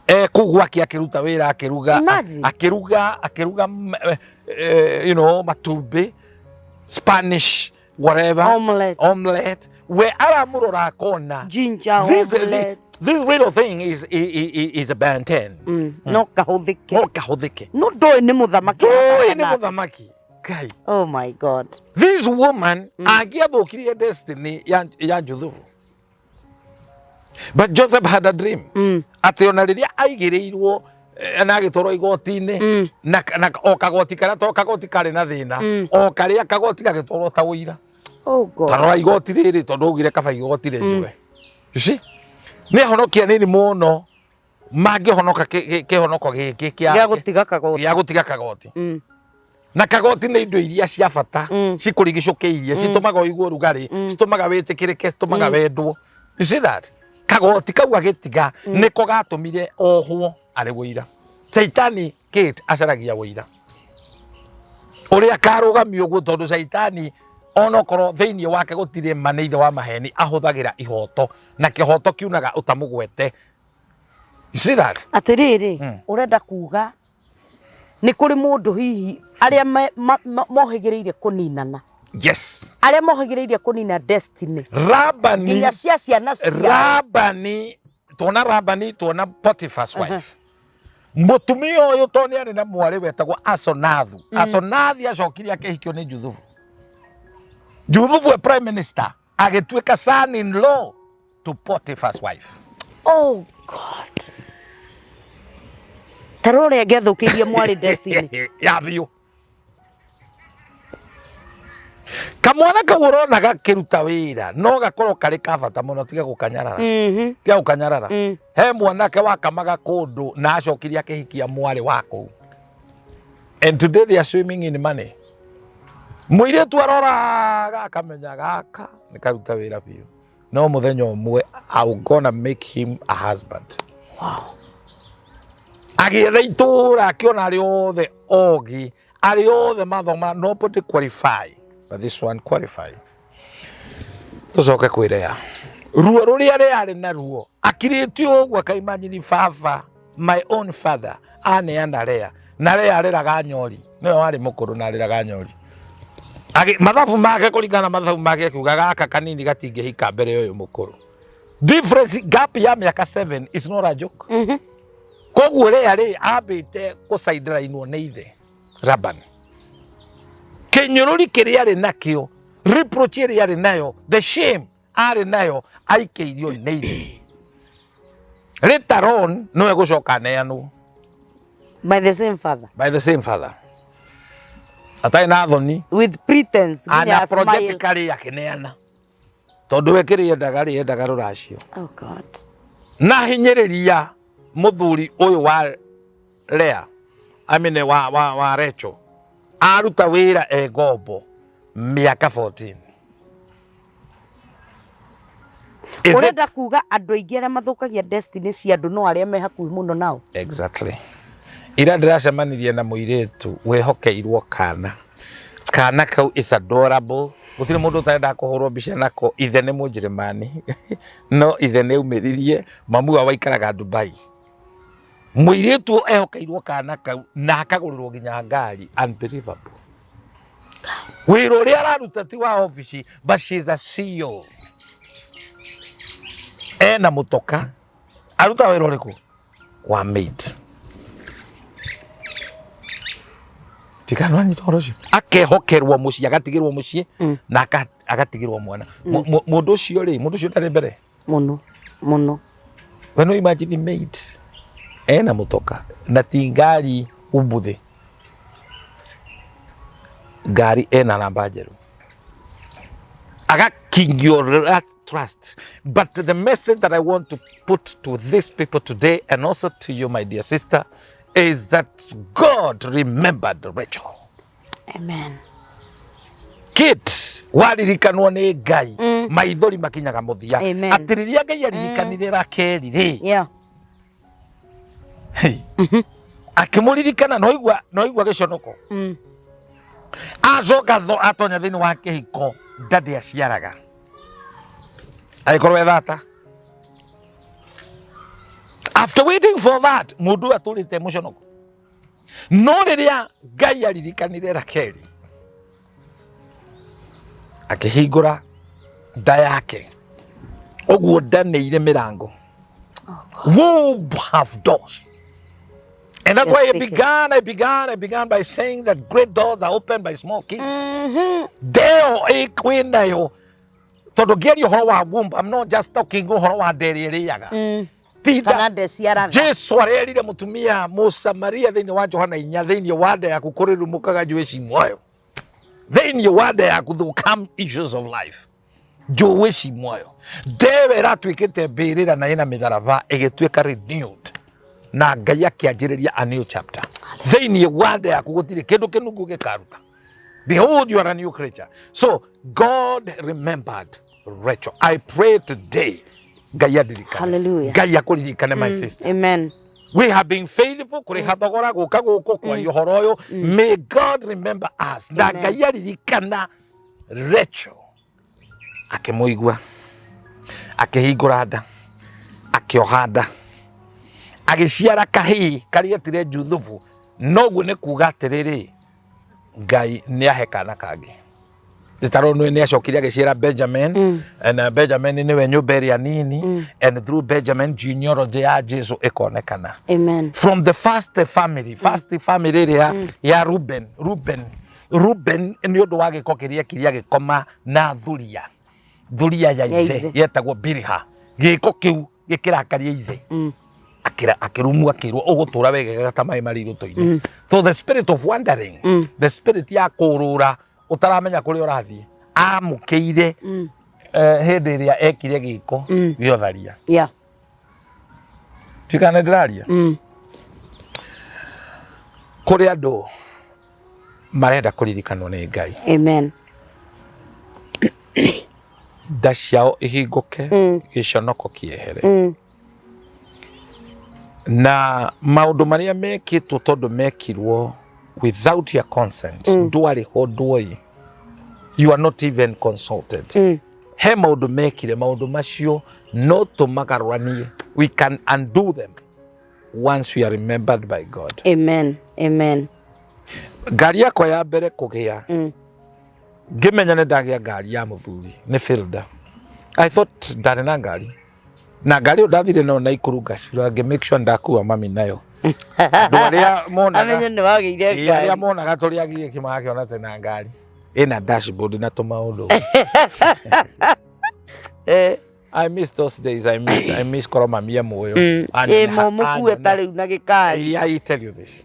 Kũu gwake akĩruta wĩra akĩruga, Imagine. akĩruga, you know, matumbĩ, Spanish, whatever. Omelette. Omelette. We aramũrora akona. Ginger This, omelette. this little thing is a Ben 10. No kahũthĩke. No kahũthĩke. No ndũĩ nĩ mũthamaki. Ndũĩ nĩ mũthamaki. Ngai. Oh my God. This woman angĩathũkirie destiny ya Juthubu. But Joseph had a dream. Atĩ ona rĩrĩa aigĩrĩirwo na agĩtwarwo igoti-inĩ, na o kagoti karĩa to kagoti karĩ na thĩna, o karĩa kagoti gagĩtwarwo ta ũira. Oh God. Ta rora igoti rĩrĩ tondũ augire kaba igoti rĩnyue. You see? Nĩ ahonokia nini mũno mangĩhonoka kĩhonoko gĩkĩ Gĩa gũtiga kagoti. Gĩa gũtiga kagoti. Na kagoti nĩ indo iria cia bata cikũrigicũkĩirie, citũmaga ũigue ũrugarĩ, citũmaga wĩtĩkĩrĩke, citũmaga wendwo. You see that? Kagoti kau agĩtiga nĩko gatũmire ohwo arĩ wũira. Caitani Kate acaragia wũira ũrĩa akarũgamio ũguo, tondũ caitani onokorwo thĩinĩ wake gũtirĩ ma nĩ ithe wa maheni, ahũthagĩra ihoto na kĩhoto kiunaga ũtamũgwete. You see that? Atĩrĩrĩ, ũrenda kuga nĩ kũrĩ mũndũ hihi arĩa mohĩgĩrĩire kũninana. Yes. Arĩa mohĩgĩrĩire kũnina destiny. Rabani. Nginya cia ciana ciao. Rabani, tuona Rabani, tuona Potiphar's wife. Mũtumia ũyũ tondũ nĩ arĩ na mwarĩ wetagwo Asonathu. Asonathi acokire akĩhikio nĩ Juthubu. Juthubu we prime minister agĩtuĩka son in law to Potiphar's wife. Oh God. Ta rora ũrĩa angĩathũkĩirie mwarĩ destiny. Ya biũ. Kamwana kau ũrona gakĩruta wĩra no gakorwo karĩ ka bata mũno, tiga gũkanyarara. Tiga gũkanyarara. He mwanake wakamaga kũndũ na acokire akĩhikia mwarĩ wa kũu. And today they are swimming in money. Mũirĩtu aroraga akamenya gaka nĩ karuta wĩra biũ. No mũthenya ũmwe I'm gonna make him a husband. Wow. Agĩetha itũũra akĩona arĩa othe ogi, arĩa othe mathoma, nobody qualify, but this one qualify. Tũcoke kwĩ Lea. Ruo rũrĩa Lea arĩ naruo akirĩtio ũguo akaimagine baba, my own father, aneana Lea, na Lea arĩraga nyori, nĩwe warĩ mũkũrũ na arĩraga nyori. Mathabu make, kũringana na mathabu make, akiuga gaka kanini gatingĩhika mbere ya ũyũ mũkũrũ. Difference gap ya mĩaka 7 is not a joke. Koguo Lea rĩ ambĩte gũcaindĩrainwo nĩ ithe Laban. Kĩnyũrũri kĩrĩa arĩ nakĩo, reproach ĩrĩa arĩ nayo, the shame arĩ nayo, aikĩirio nĩ ithe. Later on nĩwe gũcoka aneanwo by the same father, by the same father, atarĩ na thoni, with pretense nginya smile. Unapologetically akĩneana, tondũ we kĩrĩa endaga rĩ, endaga rũracio. Oh God. Na hinyĩrĩria mũthuri ũyũ wa Lea, I mean wa Rachel, aruta wĩra e ngombo mĩaka 14. Is it- Ũrenda kuga andũ aingĩ arĩa mathũkagia destiny cia andũ no arĩa me hakuhĩ mũno nao? Exactly. Ira ndĩracemanirie na mũirĩtu wĩhokeirwo kana. Kana kau is adorable. Gũtirĩ mũndũ ũtarenda kũhũrwo mbica nako. Ithe nĩ Mũnjĩrĩmani. No ithe nĩ aumĩririe, mamu wao aikaraga Dubai. Mũirĩtu ehokeirwo kana kau na akagũrĩrwo nginya ngari. Unbelievable. Wĩra ũrĩa araruta ti wa obici, but she is a CEO. Ena mũtoka. Aruta wĩra ũrĩkũ? Wa maid. Tikanwanyita ũhoro ũcio. Akehokerwo mũciĩ, agatigĩrwo mũciĩ na agatigĩrwo mwana. Mũndũ ũcio rĩ, mũndũ ũcio ndarĩ mbere. Mũno mũno. We no imagine maid ena mũtoka na ti ngari umbuthĩ, ngari ena namba njerũ, agakingio that trust. But the message that I want to put to these people today, and also to you, my dear sister, is that God remembered Rachel. Amen. Kit waririkanwo nĩ Ngai, maithori makinyaga mũthia. Amen. Atĩ rĩrĩa Ngai aririkanire Rakeli rĩ, hey, akĩmũririkana, noigua noigua gĩconoko. Acoka atonya thĩinĩ wa kĩhiko, nda ndĩaciaraga, agĩkorwo ethata. After waiting for that, mũndũ ũyũ atũrĩte mũconoko. No rĩrĩa Ngai aririkanire Rakeli, akĩhingũra nda yake, ũguo nda nĩ irĩ mĩrango. Womb have doors. And that's Yes, why I speaking. began, I began, I began by saying that great doors are opened by small keys. Ndeo ĩkwĩ nayo, tondũ ngĩaria ũhoro wa womb, I'm not just talking ũhoro wa nda ĩrĩa ĩrĩaga. Tinda Kana ndeciaraga. Jesu arerire mũtumia Mũsamaria thĩinĩ wa Johana 4, thĩinĩ wa nda yaku kũrĩrumũkaga njũĩ ci muoyo. Thĩinĩ wa nda yaku there will come issues of life, njũĩ ci muoyo. Ndewe ĩratuĩkĩte mbĩrĩra na ĩna mĩtharaba ĩgĩtuĩka renewed, na Ngai akĩanjĩrĩria a new chapter. Thĩinĩ wa nda yaku gũtirĩ kĩndũ kĩnungu gĩkaruta. Behold, you are a new creature. So God remembered Rachel. I pray today, Ngai andirikane. Hallelujah. Ngai akũririkane, my sister. Amen. We have been faithful kũrĩha thogora gũka gũkũ kwaria ũhoro ũyũ. May God remember us. Na Amen. Ngai aririkana Rachel, akĩmũigua, akĩhingũra nda, akĩoha nda, agĩciara kahĩĩ karĩa etire Juthubu. Noguo nĩ kuga atĩrĩrĩ, Ngai nĩ ahe kana kangĩ. Tarå nä acokire agĩciara Benjamin, and Benjamin nĩwe nyũmba ĩrĩa nini, and through Benjamin genealogy ya Jesu ĩkonekana. Amen. From the first family, first family ĩrĩa ya Ruben. Ruben nĩ ũndũ wa gĩko kĩrĩa ekire, agĩkoma na thuria ya Ya ithe ithe. yetagwo Bilha. Gĩko kĩu gĩkĩrakaria ithe, akĩra akĩrumwo, akĩrwo ũgũtũra wegega ta maĩ marĩ irũtũ-inĩ. So the spirit of wandering, the spirit ya kũrũra ũtaramenya kũrĩa ũrathiĩ, amũkĩire hĩndĩ ĩrĩa ekire gĩko gĩa ũtharia. Tikana ndĩraria kũrĩ andũ marenda kũririkanwo nĩ Ngai. Amen. Nda ciao ihingũke, gĩconoko kĩehere, na maũndũ marĩa mekĩtwo, tondũ mekirwo without your consent, ndwarĩ ho, ndwoĩ, you are not even consulted. He maũndũ mekire, maũndũ macio no tũmagarũranie. We can undo them once we are remembered by God. Amen, amen. Ngari yakwa ya mbere kũgĩa, ngĩmenya nĩ ndagĩa ngari ya mũthuri nĩ Fielder. I thought ndarĩ na ngari, na ngari ĩyo ndathire nayo Naikuru, ngacura, ngĩ make sure ndakua mami nayo. Andũ arĩa monaga Amenye nĩ wagĩire Ĩĩ, arĩa ngari. Monaga tũrĩ agiĩki magakĩona atĩ na ngari ĩna dashboard na tũmaũndũ. I miss those days. I miss korwo mami e muoyo. Ĩ mũmũkue ta rĩu na gĩkari. I tell you this.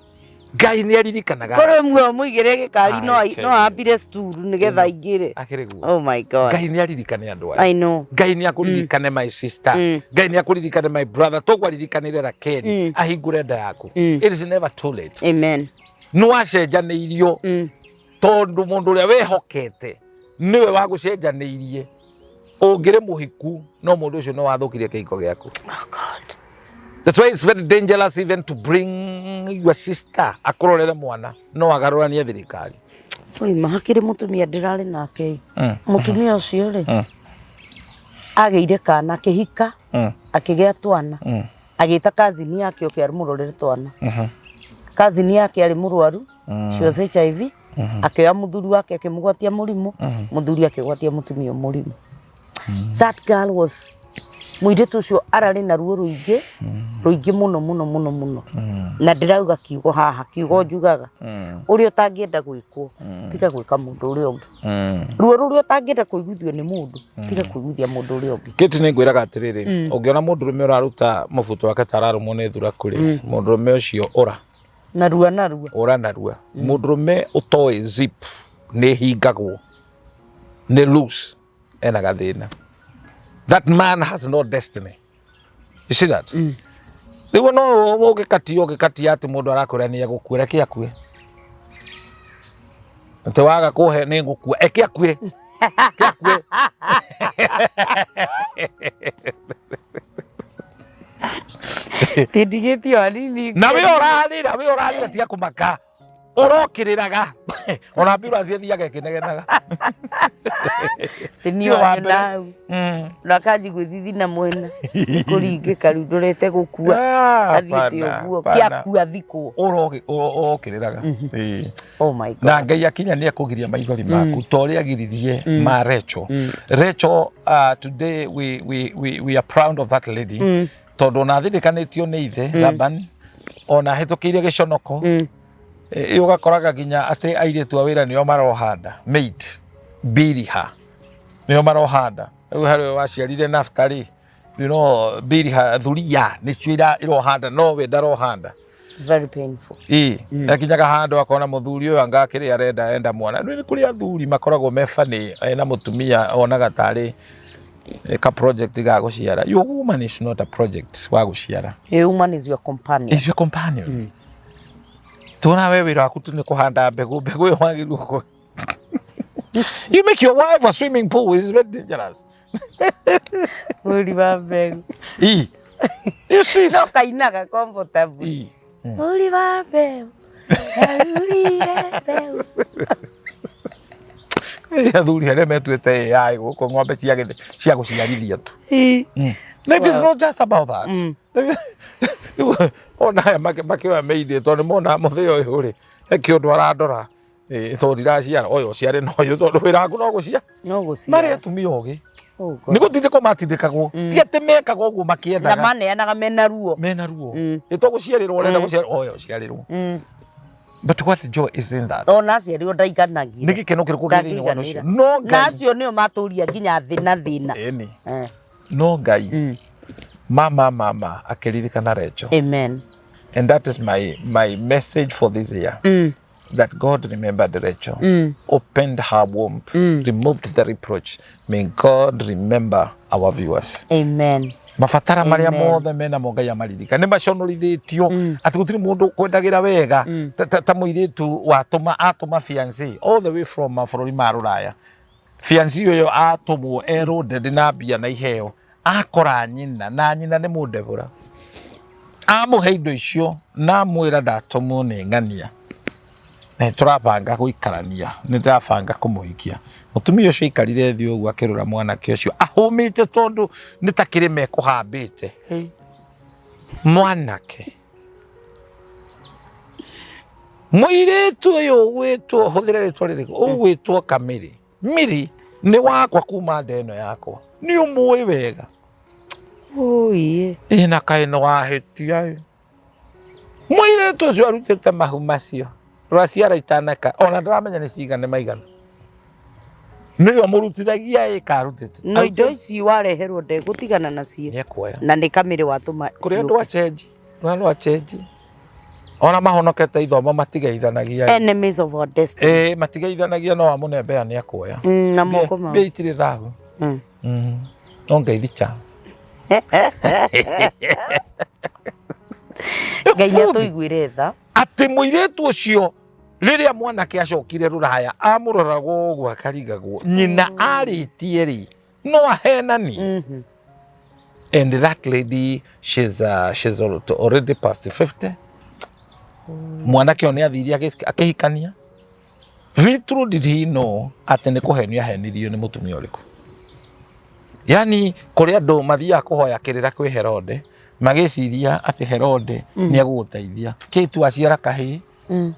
Ngai nĩ aririkanaga. Korwo muoyo mũigĩre gĩkari no I tell no you. ambire sturu nĩgetha aingĩre. Akĩrĩ guo. Oh my God. Ngai nĩ aririkane andũ aya. I know. Ngai nĩ akũririkane, my sister. Ngai nĩ akũririkane, my brother. Toguo aririkanire Rakeli, ahingũre nda yaku. It is never too late. Amen. Nĩ wacenjanĩirio tondũ mũndũ ũrĩa wehokete nĩwe wagũcenjanĩirie. Ũngĩrĩ mũhiku no mũndũ ũcio nĩ wathũkirie kĩhiko gĩaku. Oh God. That's why it's very dangerous even to bring your sister akũrorere mwana, no agarũranie thirikari. Oima hakĩrĩ mũtumia ndĩrarĩ nake. Mũtumia ũcio rĩ, agĩire kana, akĩhika, akĩgĩa twana, agĩta cousin yake oke amũrorere twana. Cousin yake arĩ mũrwaru, she was HIV, akĩoya mũthuri wake akĩmũgwatia mũrimũ, mũthuri akĩgwatia mũtumia mũrimũ. That girl was, mũirĩtu ũcio ararĩ na ruo rũingĩ rũingĩ mũno mũno mũno mũno, na ndĩrauga kiugo haha, kiugo njugaga, ũrĩa ũtangĩenda gwĩkwo, tiga gwĩka mũndũ ũrĩa ũngĩ. Ruo rũrĩa ũtangĩenda kũiguithio nĩ mũndũ, tiga kũiguithia mũndũ ũrĩa ũngĩ. Kĩti, nĩ ngwĩraga atĩrĩrĩ, ũngĩona mũndũrũme ũraruta mũbuto wake ta ararũmwo nĩ thuraku rĩ, mũndũrũme ũcio ũra. Narua narua. Ũra narua. Mũndũrũme ũtoĩ zip nĩ hingagwo nĩ loose, ena gathĩna. That man has no destiny. You see that? Rĩu no ũngĩkatia, ũngĩkatia atĩ mũndũ arakwĩra nĩ egũkua, reke akue. Atĩ waga kũhe nĩ ngũkua, eke akue, eke akue. Tindigĩtio hanini. Na we ũrarĩra, we ũrarĩra, tiga kũmaka, ũrokĩrĩraga ona ambulance ĩthiaga ĩkĩnegenaga. Niĩ Tiwe wa wanyu mbere. na hau na kanji gwĩthithina mwena kũringĩka rĩu ndorete gũkua. Ah, Athiĩte hapana, ũguo. Hapana. Kĩakua thikwo. Ũrokĩrĩraga. Ĩĩ. Oh my God. Na Ngai akinya nĩ ekũgiria maithori maku ta ũrĩa agiririe ma Rachel. Rachel, today we are proud of that lady, tondũ ona athirĩkanĩtio nĩ ithe Laban, ona ahĩtũkĩire gĩconoko. Ĩ ũgakoraga nginya atĩ airĩtu a wĩra nĩo marohanda, maid Biliha nĩo marohanda. Rĩu harĩ waciarire Naftali, Biliha thuria nĩcio irohanda, no we ndarohanda. Very painful. Ĩ akinyaga handũ akona mũthuri ũyũ anga kĩrĩa arenda, enda mwana. Nĩ kũrĩ athuri makoragwo me funny, ena mũtumia onaga tarĩ ka project ga gũciara. Your woman is not a project wa gũciara. A woman is your companion. Is your companion. Tuona we wĩra waku tu nĩ kũhanda mbegũ, mbegũ ĩyo wagĩrĩirwo you make your wife a swimming pool is very dangerous. Mũri wa mbegũ. Ĩ, you see? No kainaga comfortable. Ĩ. Mũri wa mbegũ arurire mbegũ. Athuri arĩa metuĩte AI gũkũ, ng'ombe cia cia gũciarithia tu. Ĩ. Life is not just about that. Rĩu ona aya makĩoya maid tondũ nĩ mona mũthĩ ũyũ rĩ, he kĩũndũ arandora. Ĩ, tondũ ndiraciara ũyũ ũciare na ũyũ, tondũ wĩra waku no gũcia No marĩ gũciara. Atumia ogĩ Oh God. nĩ gũtindĩkwo matindĩkagwo, ti atĩ mekaga ũguo Na makĩendaga. maneanaga mena ruo. Mena ruo. Ĩ to gũciarĩrwo ũrenda gũciarĩrwo, ũyũ ũciarĩrwo. But what joy is in that? Ona aciarirwo ndaiganagire. Nĩ gĩkeno kĩrĩkũ kĩ thĩinĩ wa ũcio? Ndangĩiganĩra. No Na Ngai acio nĩo matũria nginya thĩ na thĩna. Ĩni. Eh. No Ngai mama akĩririkana Rachel. Amen. And that is my message for this year, that God remembered Rachel, opened her womb, removed the reproach. May God remember our viewers. Amen. Mabatara marĩa Amen. mothe mena mo, Ngai amaririkane. Nĩ maconorithĩtio atĩ gũtirĩ mũndũ kwendagĩra wega ta mũirĩtu watũma atũma fiancé all the way from mabũrũri ma rũraya. Fiancé ũyũ atũmwo erwo ndende na mbia na iheo, akora nyina na nyina nĩ mũndebũra, amũhe indo icio na amwĩra ndatũmwo nĩ ng'ania. Na nĩ tũrabanga gũikarania, nĩ ndĩrabanga kũmũhikia. Mũtumia ũcio aikarire thĩ ũguo akĩrora mwanake ũcio ahũmĩte tondũ nĩ ta kĩrĩma ekũhambĩte. Hey. Mwanake. Mũirĩtu ũyũ ũgwĩtwo, hũthĩra rĩtwa rĩrĩkũ? Ũgwĩtwo Kamĩrĩ. Miri nĩ wakwa kuma nda ĩno yakwa. Nĩ ũmũĩ wega. Ũiĩ. Ĩ na kaĩ nĩ wahĩtia ĩ. Mũirĩtu ũcio arutĩte mahu macio rwaciara itaneka ona ndaramenya nĩ cigana maigana. Nĩwe mũrutithagia ĩ karutĩte. No indo ici wareherwo ndegũtigana nacio. Nĩekuoya. Na nĩ kamĩrĩ watũma Kũrĩ andũ a chenji. Andũ a chenji. Ona mahonokete ithomo matigeithanagia. Enemies of our destiny. Ĩ matigeithanagia no amũne mbea nĩ akuoya. Na moko mao. Mbia itirĩ thahu. No ngeithicha. Ngai nĩ atũiguĩre tha. Atĩ mũirĩtu ũcio rĩrĩa mwanake acokire rũraya amũroraga ũguo akarigagwo nyina arĩtie rĩ no ahenani. And that lady she's already past 50. Mwanake ũyũ nĩ athire akĩhikania. Little did he know atĩ nĩ kũhenio ahenirio nĩ mũtumia ũrĩkũ. Yani kũrĩ andũ mathiaga kũhoya kĩrĩra kwĩ Herode magĩciria atĩ Herode nĩ egũgũteithia. Kĩtu aciara kahĩĩ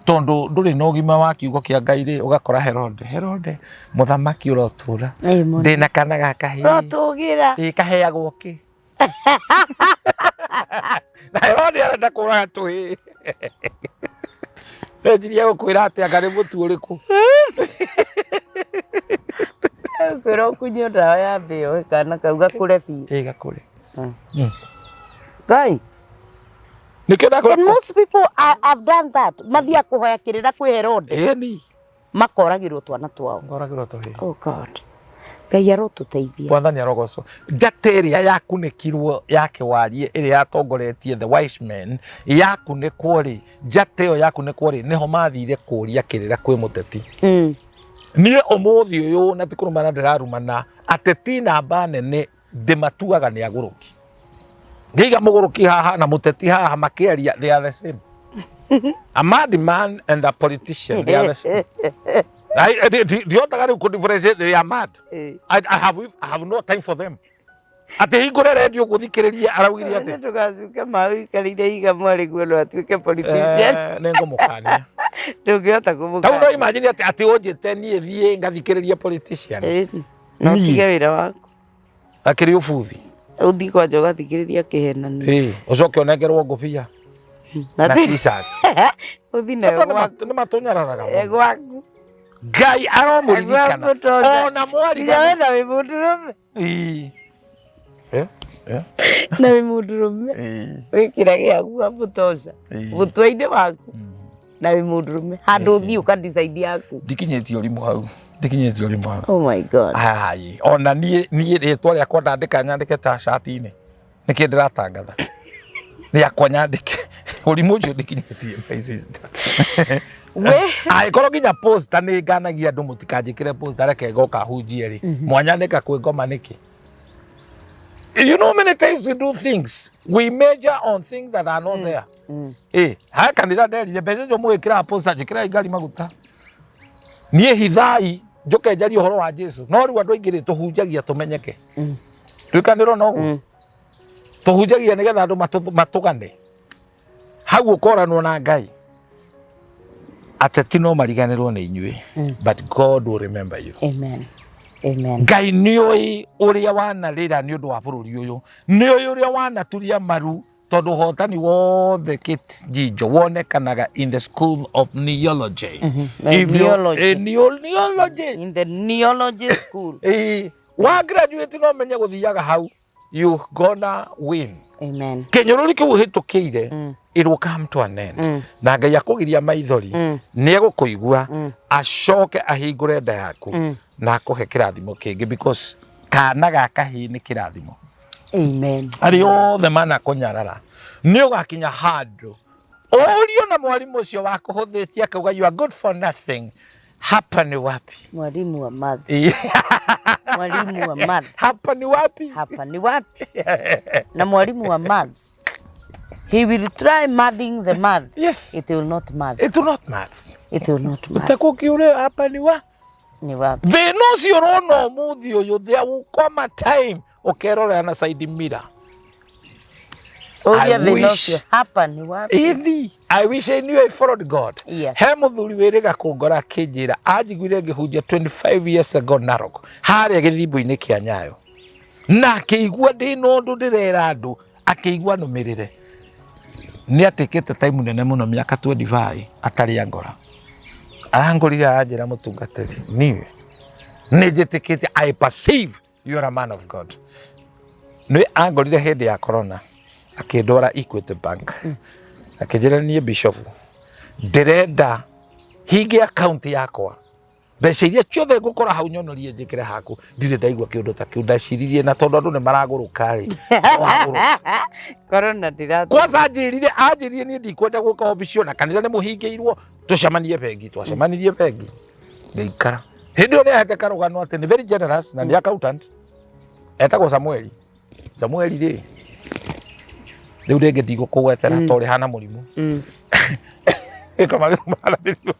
tondũ ndũrĩ na ũgima wa kiugo kĩa Ngai rĩ, ũgakora Herode, Herode mũthamaki ũrotũra ndĩna kana ga kahĩĩ Ũrotũgĩra. Ĩ kaheagwo kĩ? Na Herode arenda kũraga tũhĩĩ. Ndejiria gũkwĩra atĩ anga nĩ mũtu ũrĩkũ. Kwĩra ũkunye ndawa ya mbĩo kana kau gakũre biũ. Ĩ gakũre. Ngai. Nĩkĩo ndakũra. And most people have done that. Mathiaga kũhoya kĩrĩra kwĩ Herode. Ĩni. Makoragĩrwo twana twao. Makoragĩrwo tũhĩĩ. Oh God. Ngai arotũteithia. Mwathani arogocwo. Njata ĩrĩa yakunĩkirwo ya kĩwarie ĩrĩa yatongoretie the wise men yakunĩkwo rĩ, njata ĩyo yakunĩkwo rĩ, nĩho mathire kũria kĩrĩra kwĩ mũteti. Niĩ ũmũthĩ ũyũ na ti kũrumana ndĩrarumana, ateti namba nene ndĩmatuaga nĩ agũrũki. Ngĩiga mũgũrũki haha na mũteti haha makĩaria, they are the same. A madman and a politician, they are the same. Ndihotaga rĩu kũ differentiate, they are mad. I have no time for them. Atĩ hingũre redio gũthikĩrĩria araugire atĩ Ndũgacuke maĩ ũikarĩire iga mwarĩ guo no atuĩke politician. Nĩ ngũmũkania. Ndũngĩhota Tau no kũmũkania. imagine atĩ atĩ ũnjĩte niĩ thiĩ ngathikĩrĩrie politician. No Niĩ. ũtige wĩra waku. Akĩrĩ ũbuthi. Ũthiĩ kwanja ũgathikĩrĩria kĩhenanio. Ũcoke ũnengerwo ngũbia na t-shirt. Ũthiĩ nayo Andũ gwaku. nĩ matũnyararaga mũno. Gwaku. Ngai aromũririkana. Gwaku toca. Ona mwarigani. Nginya we na wĩ mũndũrũme. Na wĩ mũndũrũme. Wĩkĩra gĩaku wamũtoca. Mũtwe-inĩ waku. Na wĩ mũndũrũme. Handũ ũthiĩ ũka decide yaku. Ndikinyĩtie ũrimũ hau. Ndikinyĩtie ũrimũ hau. Oh my God. Ai, ona niĩ niĩ rĩtwa rĩakwa ndandĩka nyandĩke ta cati-inĩ. Nĩkĩ ndĩratangatha? Rĩakwa nyandĩke. Ũrimũ ũcio ndikinyĩtie my sister. We. Angĩkorwo nginya poster nĩ nganagia andũ mũtikanjĩkĩre poster reke ngoka hunjie rĩ. Mwanyandĩka kwĩ ngoma nĩkĩ? You know many times we do things. We measure on things that are not there. Haya kanitha nderire mbeca icio mũgĩkĩraga poster njĩkĩrai ngari maguta. Niĩ hithai njoke njarie ũhoro wa Jesu. No rĩu andũ aingĩ rĩ tũhunjagia tũmenyeke. Tuĩkanĩrwo na ũguo. Tũhunjagia nĩgetha andũ matũgane. Hau ũkoranwo na Ngai. Ateti no mariganĩrwo nĩ inyuĩ. But God will remember you. Amen. Amen. Ngai nĩoĩ ũrĩa wanarĩra nĩ ũndũ wa bũrũri ũyũ. Nĩoĩ ũrĩa wanaturia maru tondũ ũhotani wothe Kate Njijo wonekanaga in the school of neology. If you- Neology. Neology. In the neology school. Wa graduate no menye gũthiaga hau. You gonna win. Amen. Kĩnyũrũri kĩu ũhĩtũkĩire, it will come to an end. Na Ngai akũgiria maithori, nĩ egũkũigua, acoke ahingũre nda yaku, na akũhe kĩrathimo kĩngĩ because kana ga kahĩĩ nĩ kĩrathimo. Amen. Arĩa othe manakũnyarara, nĩ ũgakinya handũ ũrio na mwarimũ ũcio wakũhũthĩtie akauga you are good for nothing. Hapa ni wapi? Mwalimu wa maths. Mwalimu wa maths. Hapa ni wapi? Hapa ni wapi? Na mwalimu wa maths. He will try mathing the math. Yes. It will not math. It will not math. It will not math. Ũtekũkiure hapa ni wa Ni wapi? Thĩna ũcio ũrona ũmũthĩ ũyũ, there will come a time ũkerorera na side mirror. Ũria I thĩna wish- ũcio hapa ni wapi? Ithi, I wish I knew I followed God. Yes. He mũthuri wĩrĩga kũngora akĩnjĩra anjiguire ngĩhunjia 25 years ago Narok harĩa gĩthimbu-inĩ kĩa Nyayo na akĩigua ndĩ na ũndũ ndĩrera andũ akĩigua nũmĩrĩre nĩ atĩkĩte time nene mũno mĩaka 25 atarĩ angora arangorire aranjĩra mũtungatĩri niĩ nĩ njĩtĩkĩtie I perceive you are a man of God nĩ angorire hĩndĩ ya corona akĩndwara Equity Bank akĩnjĩra niĩ bishop ndĩrenda hinge account yakwa mbeca iria ciothe ngũkora hau nyonorie njĩkĩre haku ndirĩ ndaigua kĩũndũ ta kĩu ndaciririe na tondũ andũ nĩ maragũrũka rĩ wagũrũka. Corona ndĩra kwanza anjĩrire anjĩrire niĩ ndikwenda gũka obici na kanitha nĩ mũhingĩirwo tũcemanie bengi twacemanirie bengi ngĩikara hĩndĩ ĩyo nĩ ahete karũgano atĩ nĩ very generous na nĩ accountant etagwo Samueli Samueli rĩ rĩu rĩngĩ ndigũkũgwetera tondũ hana mũrimũ ĩkamarĩmaranĩrio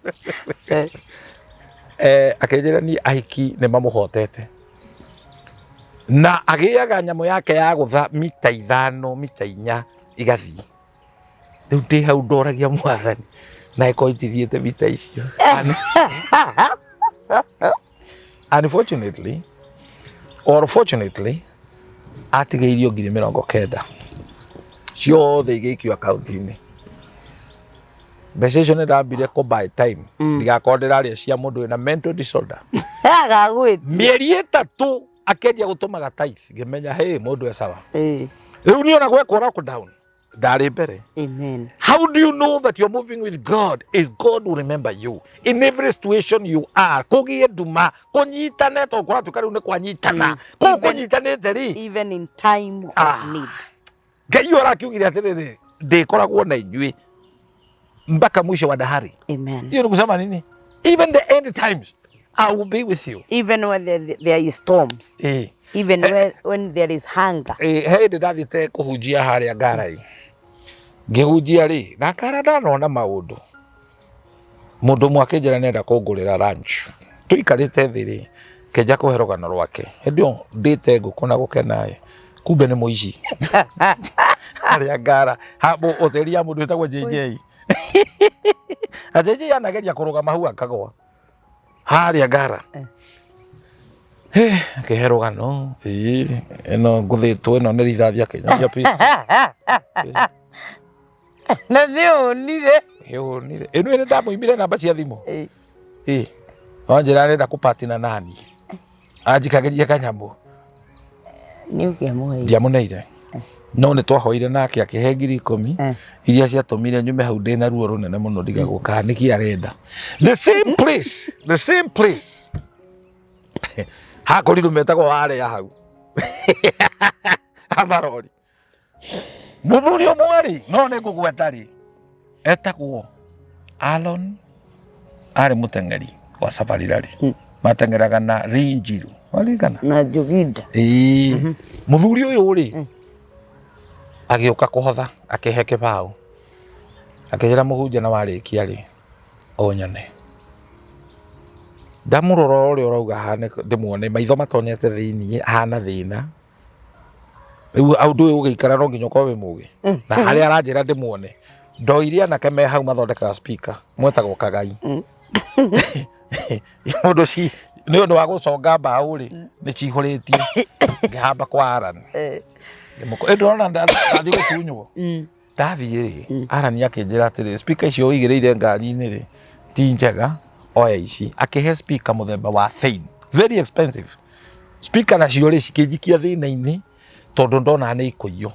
eh, akĩnjĩra niĩ ahiki nĩ mamũhotete na agĩaga nyamũ yake ya gũtha mita 5 mita 4 igathiĩ rĩu ndĩ hau ndoragia mwathani na ĩkorwo itithiĩte mita icio Unfortunately or fortunately atigĩirio 90,000 ciothe igĩikio akaunti-inĩ mbeca icio nĩ ndambire kũ buy time ndigakorwo ndĩrarĩa cia mũndũ wĩna mental disorder Agagwĩtia. mĩeri 3 akĩanjia gũtũmaga tithe ngĩmenya hey mũndũ e sawa Eh. rĩu niĩ ona gwekwo lockdown ndarĩ mbere. Amen. How do you know that you're moving with God? Is God will remember you in every situation you are. Kũgĩe nduma, kũnyitane tondũ kũratuĩka rĩu nĩ kwanyitana. Kũu kũnyitanĩte rĩ, Even in time of need. Ngai ũyũ arakiugire atĩrĩrĩ, ndĩkoragwo na inyuĩ mpaka mwisho wa dahari. Amen. Hiyo ni kusema nini? Even the end times I will be with you. Even when there is storms. Even when there is hunger. He hĩndĩ ndathiĩte kũhunjia harĩa Ngarai. Ngĩhunjia rĩ, na ngara ndanona maũndũ. Mũndũ ũmwe akĩnjĩra nĩenda kũngũrĩra lunch. Tũikarĩte thĩ rĩ, kĩnja kũhe rũgano rwake. Hĩndĩ ĩyo ndĩte ngũkũ na gũkena ĩ, kumbe nĩ mũici. Harĩa Ngara, hoteli ya mũndũ wĩtagwo JJ. Na JJ anageria kũrũgama hau akagwa. Harĩa Ngara. Akĩhe rũgano, ĩĩ, ĩno ngũthĩtwo, ĩno nĩ rithathi akĩnyonia pistol. Na nĩ ũnire. Ĩũnire. Ĩno nĩ ndamũimire namba cia thimũ. Ĩĩ. Wanjĩra arenda kũpatina nani. Anjikagĩria kanyamũ. Nĩ ũkĩamũheire. Ndiamũneire. No nĩ twahoire nake akĩhe 10,000 iria ciatũmire nyume hau ndĩna ruo rũnene mũno ndigagwo kana nĩkĩ arenda. The same place, the same place. Hakorirwo metagwo warĩa hau. Amarori. Mũthuri ũmwe rĩ, no nĩ ngũgweta rĩ, etagwo Alon, arĩ mũteng'eri wa Safari Rally. Mateng'eraga na Rinjiru. Waririkana? Na Joginda. Ĩĩ. Mũthuri ũyũ rĩ, agĩũka kũhotha, akĩhe kĩbaũ. Akĩnjĩra mũhunjia na warĩkia rĩ, ũnyone. Ndamũrora ũrĩa ũrauga ahane ndĩmuone maitho matonyete thĩiniĩ ahana thĩna. Rĩu ũndũ ũyũ ũgĩikara no nginya ũkorwo wĩ mũgĩ. Na harĩa aranjĩra ndĩmuone. Ndoire anake me hau mathondekaga speaker, mwetagwo Kagai. Mũndũ ci nĩ ũndũ wa gũconga mbaũ rĩ, nĩ cihũrĩtie. Ngĩhamba kwa Aran. Ĩ ndĩrona ndathiĩ gũtunywo. Ndathiĩ rĩ, Aran akĩnjĩra atĩrĩ, speaker icio ũigĩrĩire ngari-inĩ rĩ, ti njega, oya ici. Akĩhe speaker mũthemba wa Fein, very expensive. Speaker nacio rĩ, cikĩnjikia thĩna-inĩ tondũ ndona nĩ ikũiywo.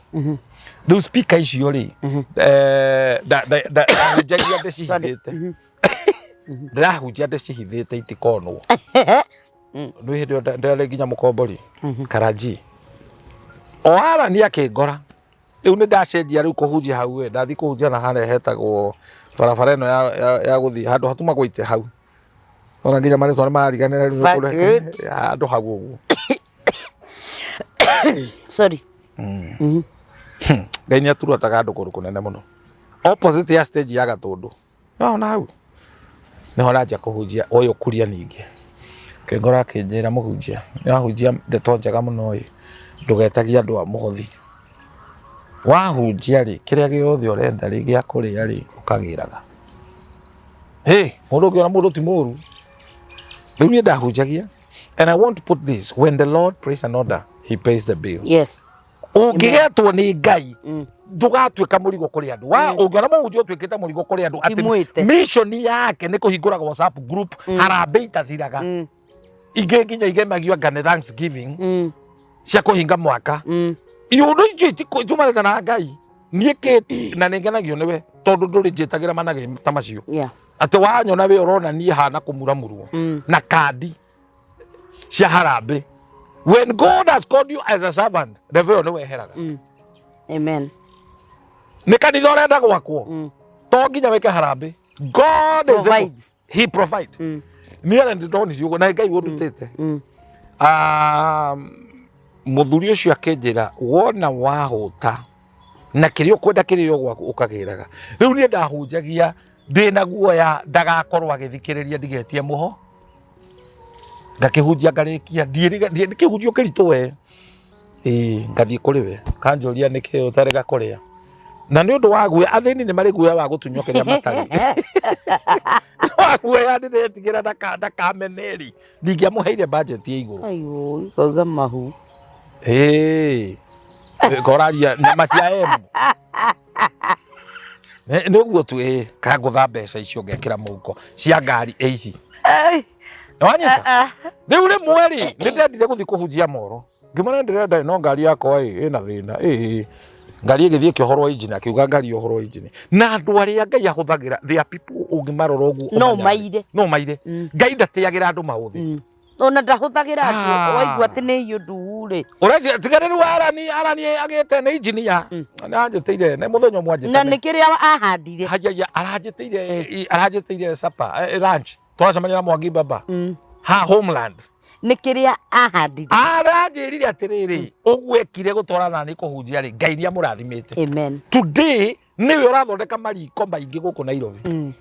Rĩu speaker icio rĩ, ndahunjagia ndĩcihithĩte. Ndĩrahunjia ndĩcihithĩte itikonwo. Nĩ hĩndĩ ĩyo ndarĩ nginya mũkombori, Karanji. O Aran akĩngora. Rĩu nĩ ndacenjia rĩu kũhunjia hau ĩ, ndathiĩ kũhunjia na harĩa hetagwo barabara ĩno ya gũthiĩ handũ hatumagwo itĩ hau. Ona nginya marĩtwa nĩ marariganĩra rĩu nĩ kũrĩa handũ hau ũguo. Sorry. Ngai nĩ aturataga andũ kũndũ kũnene mũno, opposite ya stage ya Gatũndũ. No na hau nĩho aranjia kũhunjia ũyũ kuria. Ningĩ kĩngora akĩnjĩra, "Mũhunjia, nĩ wahunjia ndeto njega mũno ĩ, ndũgetagie andũ a mũhothi. Wahunjia rĩ, kĩrĩa gĩothe ũrenda rĩ, gĩa kũrĩa rĩ, ũkagĩraga." Hey, mũndũ ũngĩona mũndũ ti mũru. Rĩu niĩ ndahunjagia, and I want to put this: when the Lord prays an order, he pays the bill. Ũngĩgetwo nĩ Ngai, ndũgatuĩka mũrigo kũrĩ andũ. Wa ũngĩona mũhunjia ũtuĩkĩte mũrigo kũrĩ andũ, atĩ Timwĩte. Mission yake nĩ kũhingũraga WhatsApp group, harambĩ itathiraga, ingĩ nginya igemagio anga nĩ Thanksgiving cia kũhinga mwaka, iũndũ icio itumanĩte na Ngai. Niĩ kĩ na nĩ ngenagio nĩwe tondũ ndũrĩ njĩtagĩra managĩ ta macio, atĩ wanyona we ũrona niĩ hana kũmuramurwo na kandi cia harambĩ. When God has called you as a servant, level ĩyo nĩ weheraga. Amen. Nĩ kanitha ũrenda gwakwo, to nginya wĩke harambĩ. God is able. Provides. He provide. Niĩ ara ndĩndonire ũguo na Ngai ũndutĩte. Ah, mũthuri ũcio akĩnjĩra, "Wona wahũta na kĩrĩa ũkwenda kĩrĩo gwaku, ũkagĩraga." Rĩu niĩ ndahunjagia ndĩna guoya ndagakorwo agĩthikĩrĩria, ndigetie mũho. Ngakĩhunjia ngarĩkia, kĩhunjio kĩritũ we ĩĩ, ngathiĩ kũrĩ we, kanjũria nĩkĩ ũtarega kũrĩa. Na nĩ ũndũ wa guoya, athĩni nĩ marĩ guoya wa gũtunywo kĩrĩa matarĩ wa guoya, ndĩretigĩra ndakameneri, ndingĩamũheire budget ya igũrũ. Aiyo, ukauga mahu. Ĩĩ, koraria nyama cia emu nĩ ũguo tu. Ĩĩ, kangũtha mbeca icio ngekĩra mũhuko cia ngari ĩ ici. Ai. Nĩwanyita? Rĩu rĩmwe rĩ, nĩ ndendire gũthiĩ kũhunjia moro, ngĩmwĩra ndĩrenda no ngari yakwa ĩ ĩna thĩna. Ĩ ngari ĩgĩthiĩ ĩkĩohorwo injini, akiuga ngari yohorwo injini. Na andũ arĩa Ngai ahũthagĩra, there are people ũngĩmarora ũguo No ũmenya maire. No maire. Ngai ndatĩagĩra andũ maũthĩ. Ona ndahũthagĩra acio. Ah. Waigua atĩ nĩ iũ nduhu rĩ. Ũreciria tiga rĩu arani agĩte nĩ injinia nĩ anjĩtĩire nĩ mũthenya ũmwe Na anjĩtĩire. nĩ kĩrĩa ahandire. Haiya, aranjĩtĩire supper, lunch, twacemania na Mwangi baba ha Homeland. Nĩ kĩrĩa ahandire. Aranjĩrire atĩrĩrĩ, ũguo ekire gũtwarana nĩ kũhunjia rĩ, Ngai nĩ amũrathimĩte. Amen. Today nĩwe ũrathondeka mariko maingĩ gũkũ Nairobi.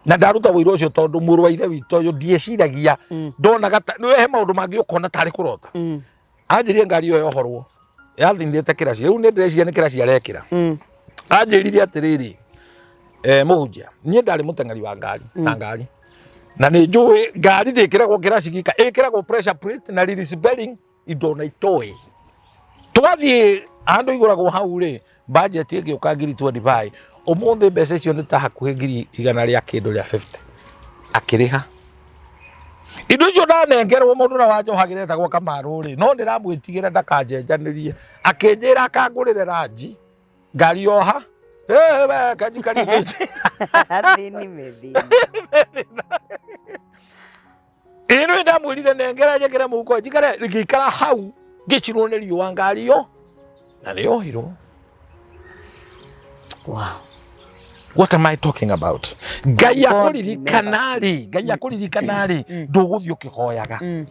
Na ndaruta wĩira ũcio tondũ mũrũ wa ithe witũ ũyũ ndieciragia ndonaga nĩwe he maũndũ mangĩ ũkona tarĩ kũrota. Anjĩrie ngari ĩyo yohorwo yathindĩte kĩraci, rĩu nĩ ndĩreciria nĩ kĩraci arekĩra. Anjĩrire atĩrĩrĩ, "Mũhunjia, niĩ ndarĩ mũteng'eri wa ngari na ngari, na nĩ njũĩ ngari ndĩkĩragwo kĩraci gika, ĩkĩragwo pressure plate na release bearing, indo na itoĩ." Twathiĩ handũ igũragwo hau rĩ, budget ĩgĩũka ngiri 25. Ũmũthĩ mbeca icio nĩ ta hakuhĩ ngiri igana rĩa kĩndũ rĩa 50. Akĩrĩha indo icio. Ndanengerwo mũndũ na wanjohagĩra etagwo Kamarũ rĩ, no ndĩramwĩtigĩra ndakanjenjanĩrie. Akĩnjĩra akangũrĩre ranji ngari yoha. Eh, we, kanjikarie ngĩnjĩra. Athĩni methĩni. Ĩĩ, nĩ ndamwĩrire nengera njĩkĩre mũhuko njikare, ngĩikara hau ngĩcinwo nĩ riũa, ngari yo na nĩ yohirwo. What am I talking about? Ngai God. akũririkana rĩ, Ngai akũririkana rĩ, ndũgũthiĩ ũkĩhoyaga.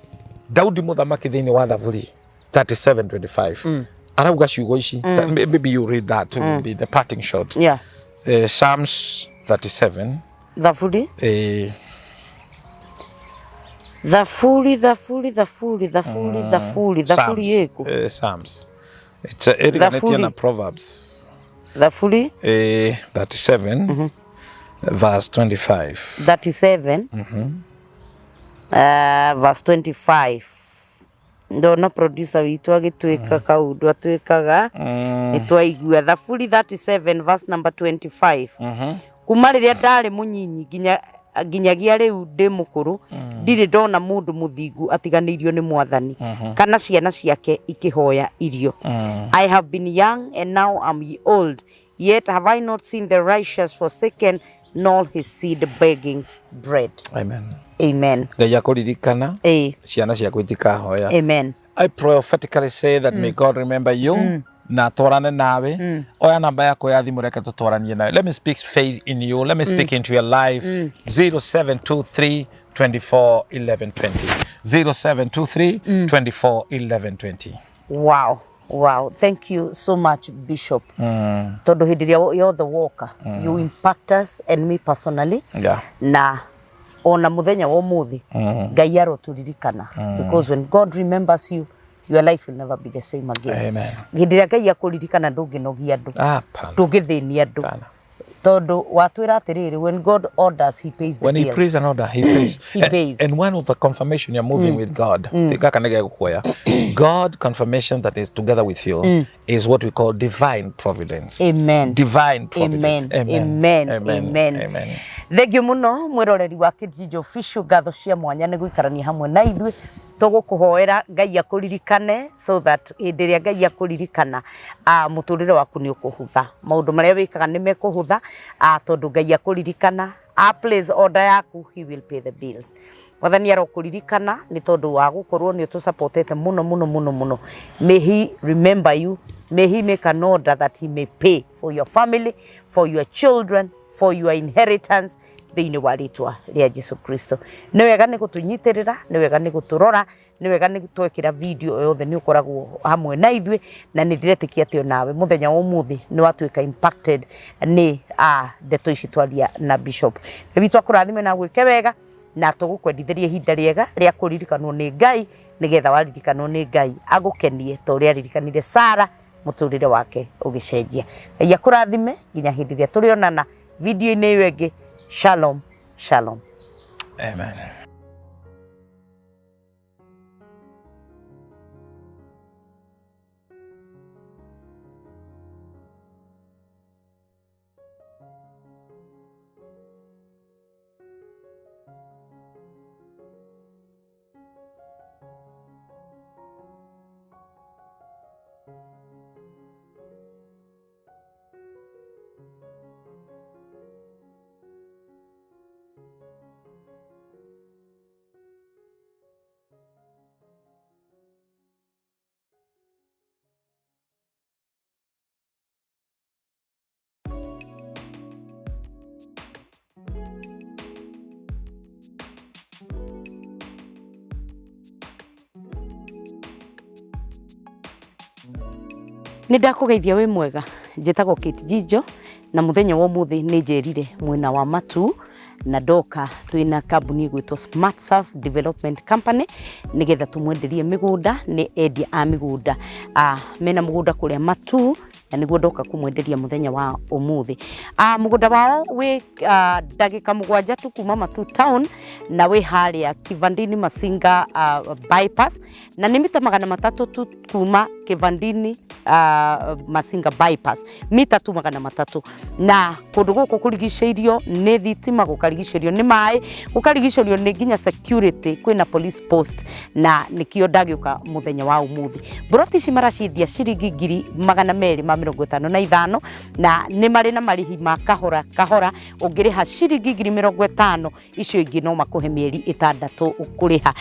Daudi mũthamaki thĩinĩ wa Thaburi 37:25 arauga ciugo ici. Maybe you read that, will be the parting shot. Psalms 37. Thaburi. Thaburi, Thaburi, Thaburi, Thaburi, Thaburi, Thaburi ĩkũ? Psalms. It's ĩriganĩtie Thaburi. na Proverbs. Thaburi. 37 verse 25. 37 verse 25. Ndona producer witũ agĩtwĩka kaũndũ atwĩkaga, nĩ twaigua. Thaburi 37 verse number 25: "Kuma rĩrĩa ndarĩ mũnyinyi nginya nginyagia rĩu ndĩ mũkũrũ, ndirĩ ndona mũndũ mũthingu atiganĩirio nĩ Mwathani, kana ciana ciake ikĩhoya irio. I have been young and now am old, yet have I not seen the righteous forsaken, nor his seed begging bread." Amen. Amen. Ngai akũririkana, ciana ciaku itikahoya. Amen. I prophetically say that may God remember you na twarane nawe. Oya namba yakwa ya thimũ, reke tũtwaranie nawe. Let me speak faith in you. Let me speak into your life. 0723 24 11 20, 0723 24 11 20. Wow. Wow, thank you so much, Bishop. Tondu hindi ria yothe woka, you impact us and me personally. Na ona muthenya wa umuthi, Ngai aroturirikana, because when God remembers you, your life will never be the same again. Amen. Hindi ria Ngai akuririkana, ndũngĩnogia andũ, Hapana. ndũngĩthĩnia andũ, Hapana. tondu watwĩra atĩrĩrĩ, when God orders, he pays the When he bills. prays an order, he pays. He And, pays. And one of the confirmation you're moving with God, gaka nĩ gegũkuoya. God confirmation that is together with you is what we call divine providence. Amen. Divine providence. Amen. Amen. Amen. Amen. Thengiũ mũno, mwĩroreri wa Kijiji Official, ngatho cia mwanya nĩ gũikarania hamwe na ithuĩ. Tũgũkũhoera Ngai akũririkane, so that hĩndĩ ĩrĩa Ngai akũririkana, mũtũrĩre waku nĩ ũkũhũtha, maũndũ marĩa wĩkaga nĩ mekũhũtha, tondũ Ngai akũririkana, a place order yaku, he will pay the bills. Mwathani arokũririkana nĩ tondũ wa gũkorwo nĩ ũtũsupportete mũno mũno mũno mũno. May he remember you. May he make an order that he may pay for your family, for your children, for your inheritance, thĩinĩ wa rĩtwa rĩa Jesu Kristo. Nĩ wega nĩ gũtũnyitĩrĩra, nĩ wega nĩ gũtũrora, nĩ wega nĩ twekĩra video yothe nĩ ũkoragwo hamwe na ithuĩ, na nĩ ndĩretĩkia atĩ onawe mũthenya wa ũmũthĩ nĩ watuĩka impacted nĩ ndeto ici twaria na Bishop. Ngai witũ akũrathime na gwĩke wega, na tũgũkwendithĩria ihinda rĩega rĩa kũririkanwo nĩ Ngai, nĩgetha waririkanwo nĩ Ngai agũkenie ta ũrĩa aririkanire Sara, mũtũrĩre wake ũgĩcenjia. Ngai akũrathime nginya hĩndĩ ĩrĩa tũrĩonana video-inĩ ĩyo ĩngĩ. Shalom, shalom. Amen. Nĩ ndakũgeithia wĩ mwega, njĩtagwo Kate Jijo, na mũthenya wa ũmũthĩ nĩ njerire mwena wa Matu na ndoka twĩna kambuni ĩgwĩtwo Smart Surf Development Company nĩgetha tũmwenderie mĩgũnda. Nĩ endia a mĩgũnda, mena mũgũnda kũrĩa Matu na nĩguo ndoka kũmwenderia mũthenya wa ũmũthĩ. Mũgũnda wao wĩ ndagĩka 7 tu kuma Matu town, na wĩ harĩa Kivandini Masinga bypass, na nĩ mita 300 tu kuma Kivandini Masinga bypass, mita tu 300. Na kũndũ gũkũ kũrigicĩirio nĩ thitima, gũkarigicĩrio nĩ maĩ, gũkarigicĩrio nĩ nginya security, kwĩna police post, na nĩkĩo ndagĩũka mũthenya wa ũmũthĩ. Mburoti ici maraciendia ciringi 255,000, na nĩ marĩ na marĩhi ma kahora kahora. Ũngĩrĩha ciringi 50,000, icio ingĩ no makũhe mĩeri 6 kũrĩha.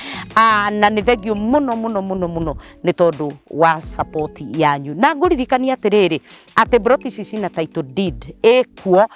Na nĩ thengiũ mũno mũno mũno mũno nĩ tondũ wa support yanyu, na ngũririkania atĩrĩrĩ atĩ mburoti ici cina title deed ĩkuo.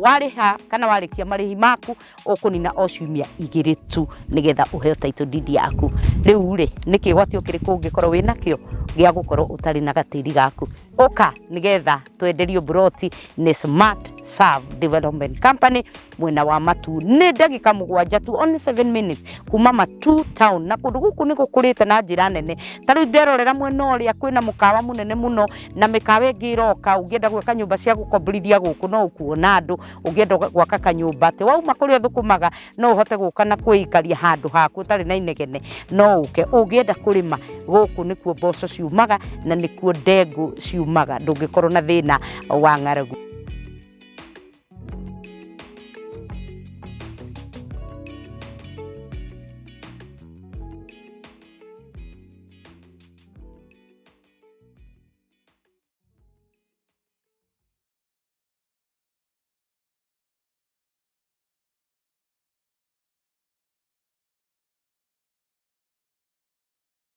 Warĩha kana warĩkia marĩhi maku, ũkũnina o ciumia 2 tu nĩgetha ũheo title deed yaku. Rĩu rĩ, nĩ kĩgwatio kĩrĩkũ ũngĩkorwo wĩnakĩo gĩa gũkorwo ũtarĩ na gatĩri gaku? Ũka nĩgetha twenderio mburoti nĩ Smart Serve Development Company mwena wa Matu. Nĩ ndagĩka 7 tu, only 7 minutes kuma Matu town, na kũndũ gũkũ nĩ gũkũrĩte na njĩra nene. Ta rĩu nderorera mwena ũrĩa kwĩna mũkawa mũnene mũno na mĩkawa ĩngĩ ĩroka. Ũngĩenda gwaka nyũmba cia gũkomborithia gũkũ no ũkuona andũ, ũngĩenda gwaka kanyũmba atĩ wauma kũrĩa ũthũkũmaga no ũhote gũka na kwĩikaria handũ haku ũtarĩ na inegene, no ũke. Ũngĩenda kũrĩma gũkũ nĩkuo mboco ciumaga na nĩkuo ndengũ ciumaga, ndũngĩkorwo na thĩna wa ng'aragu.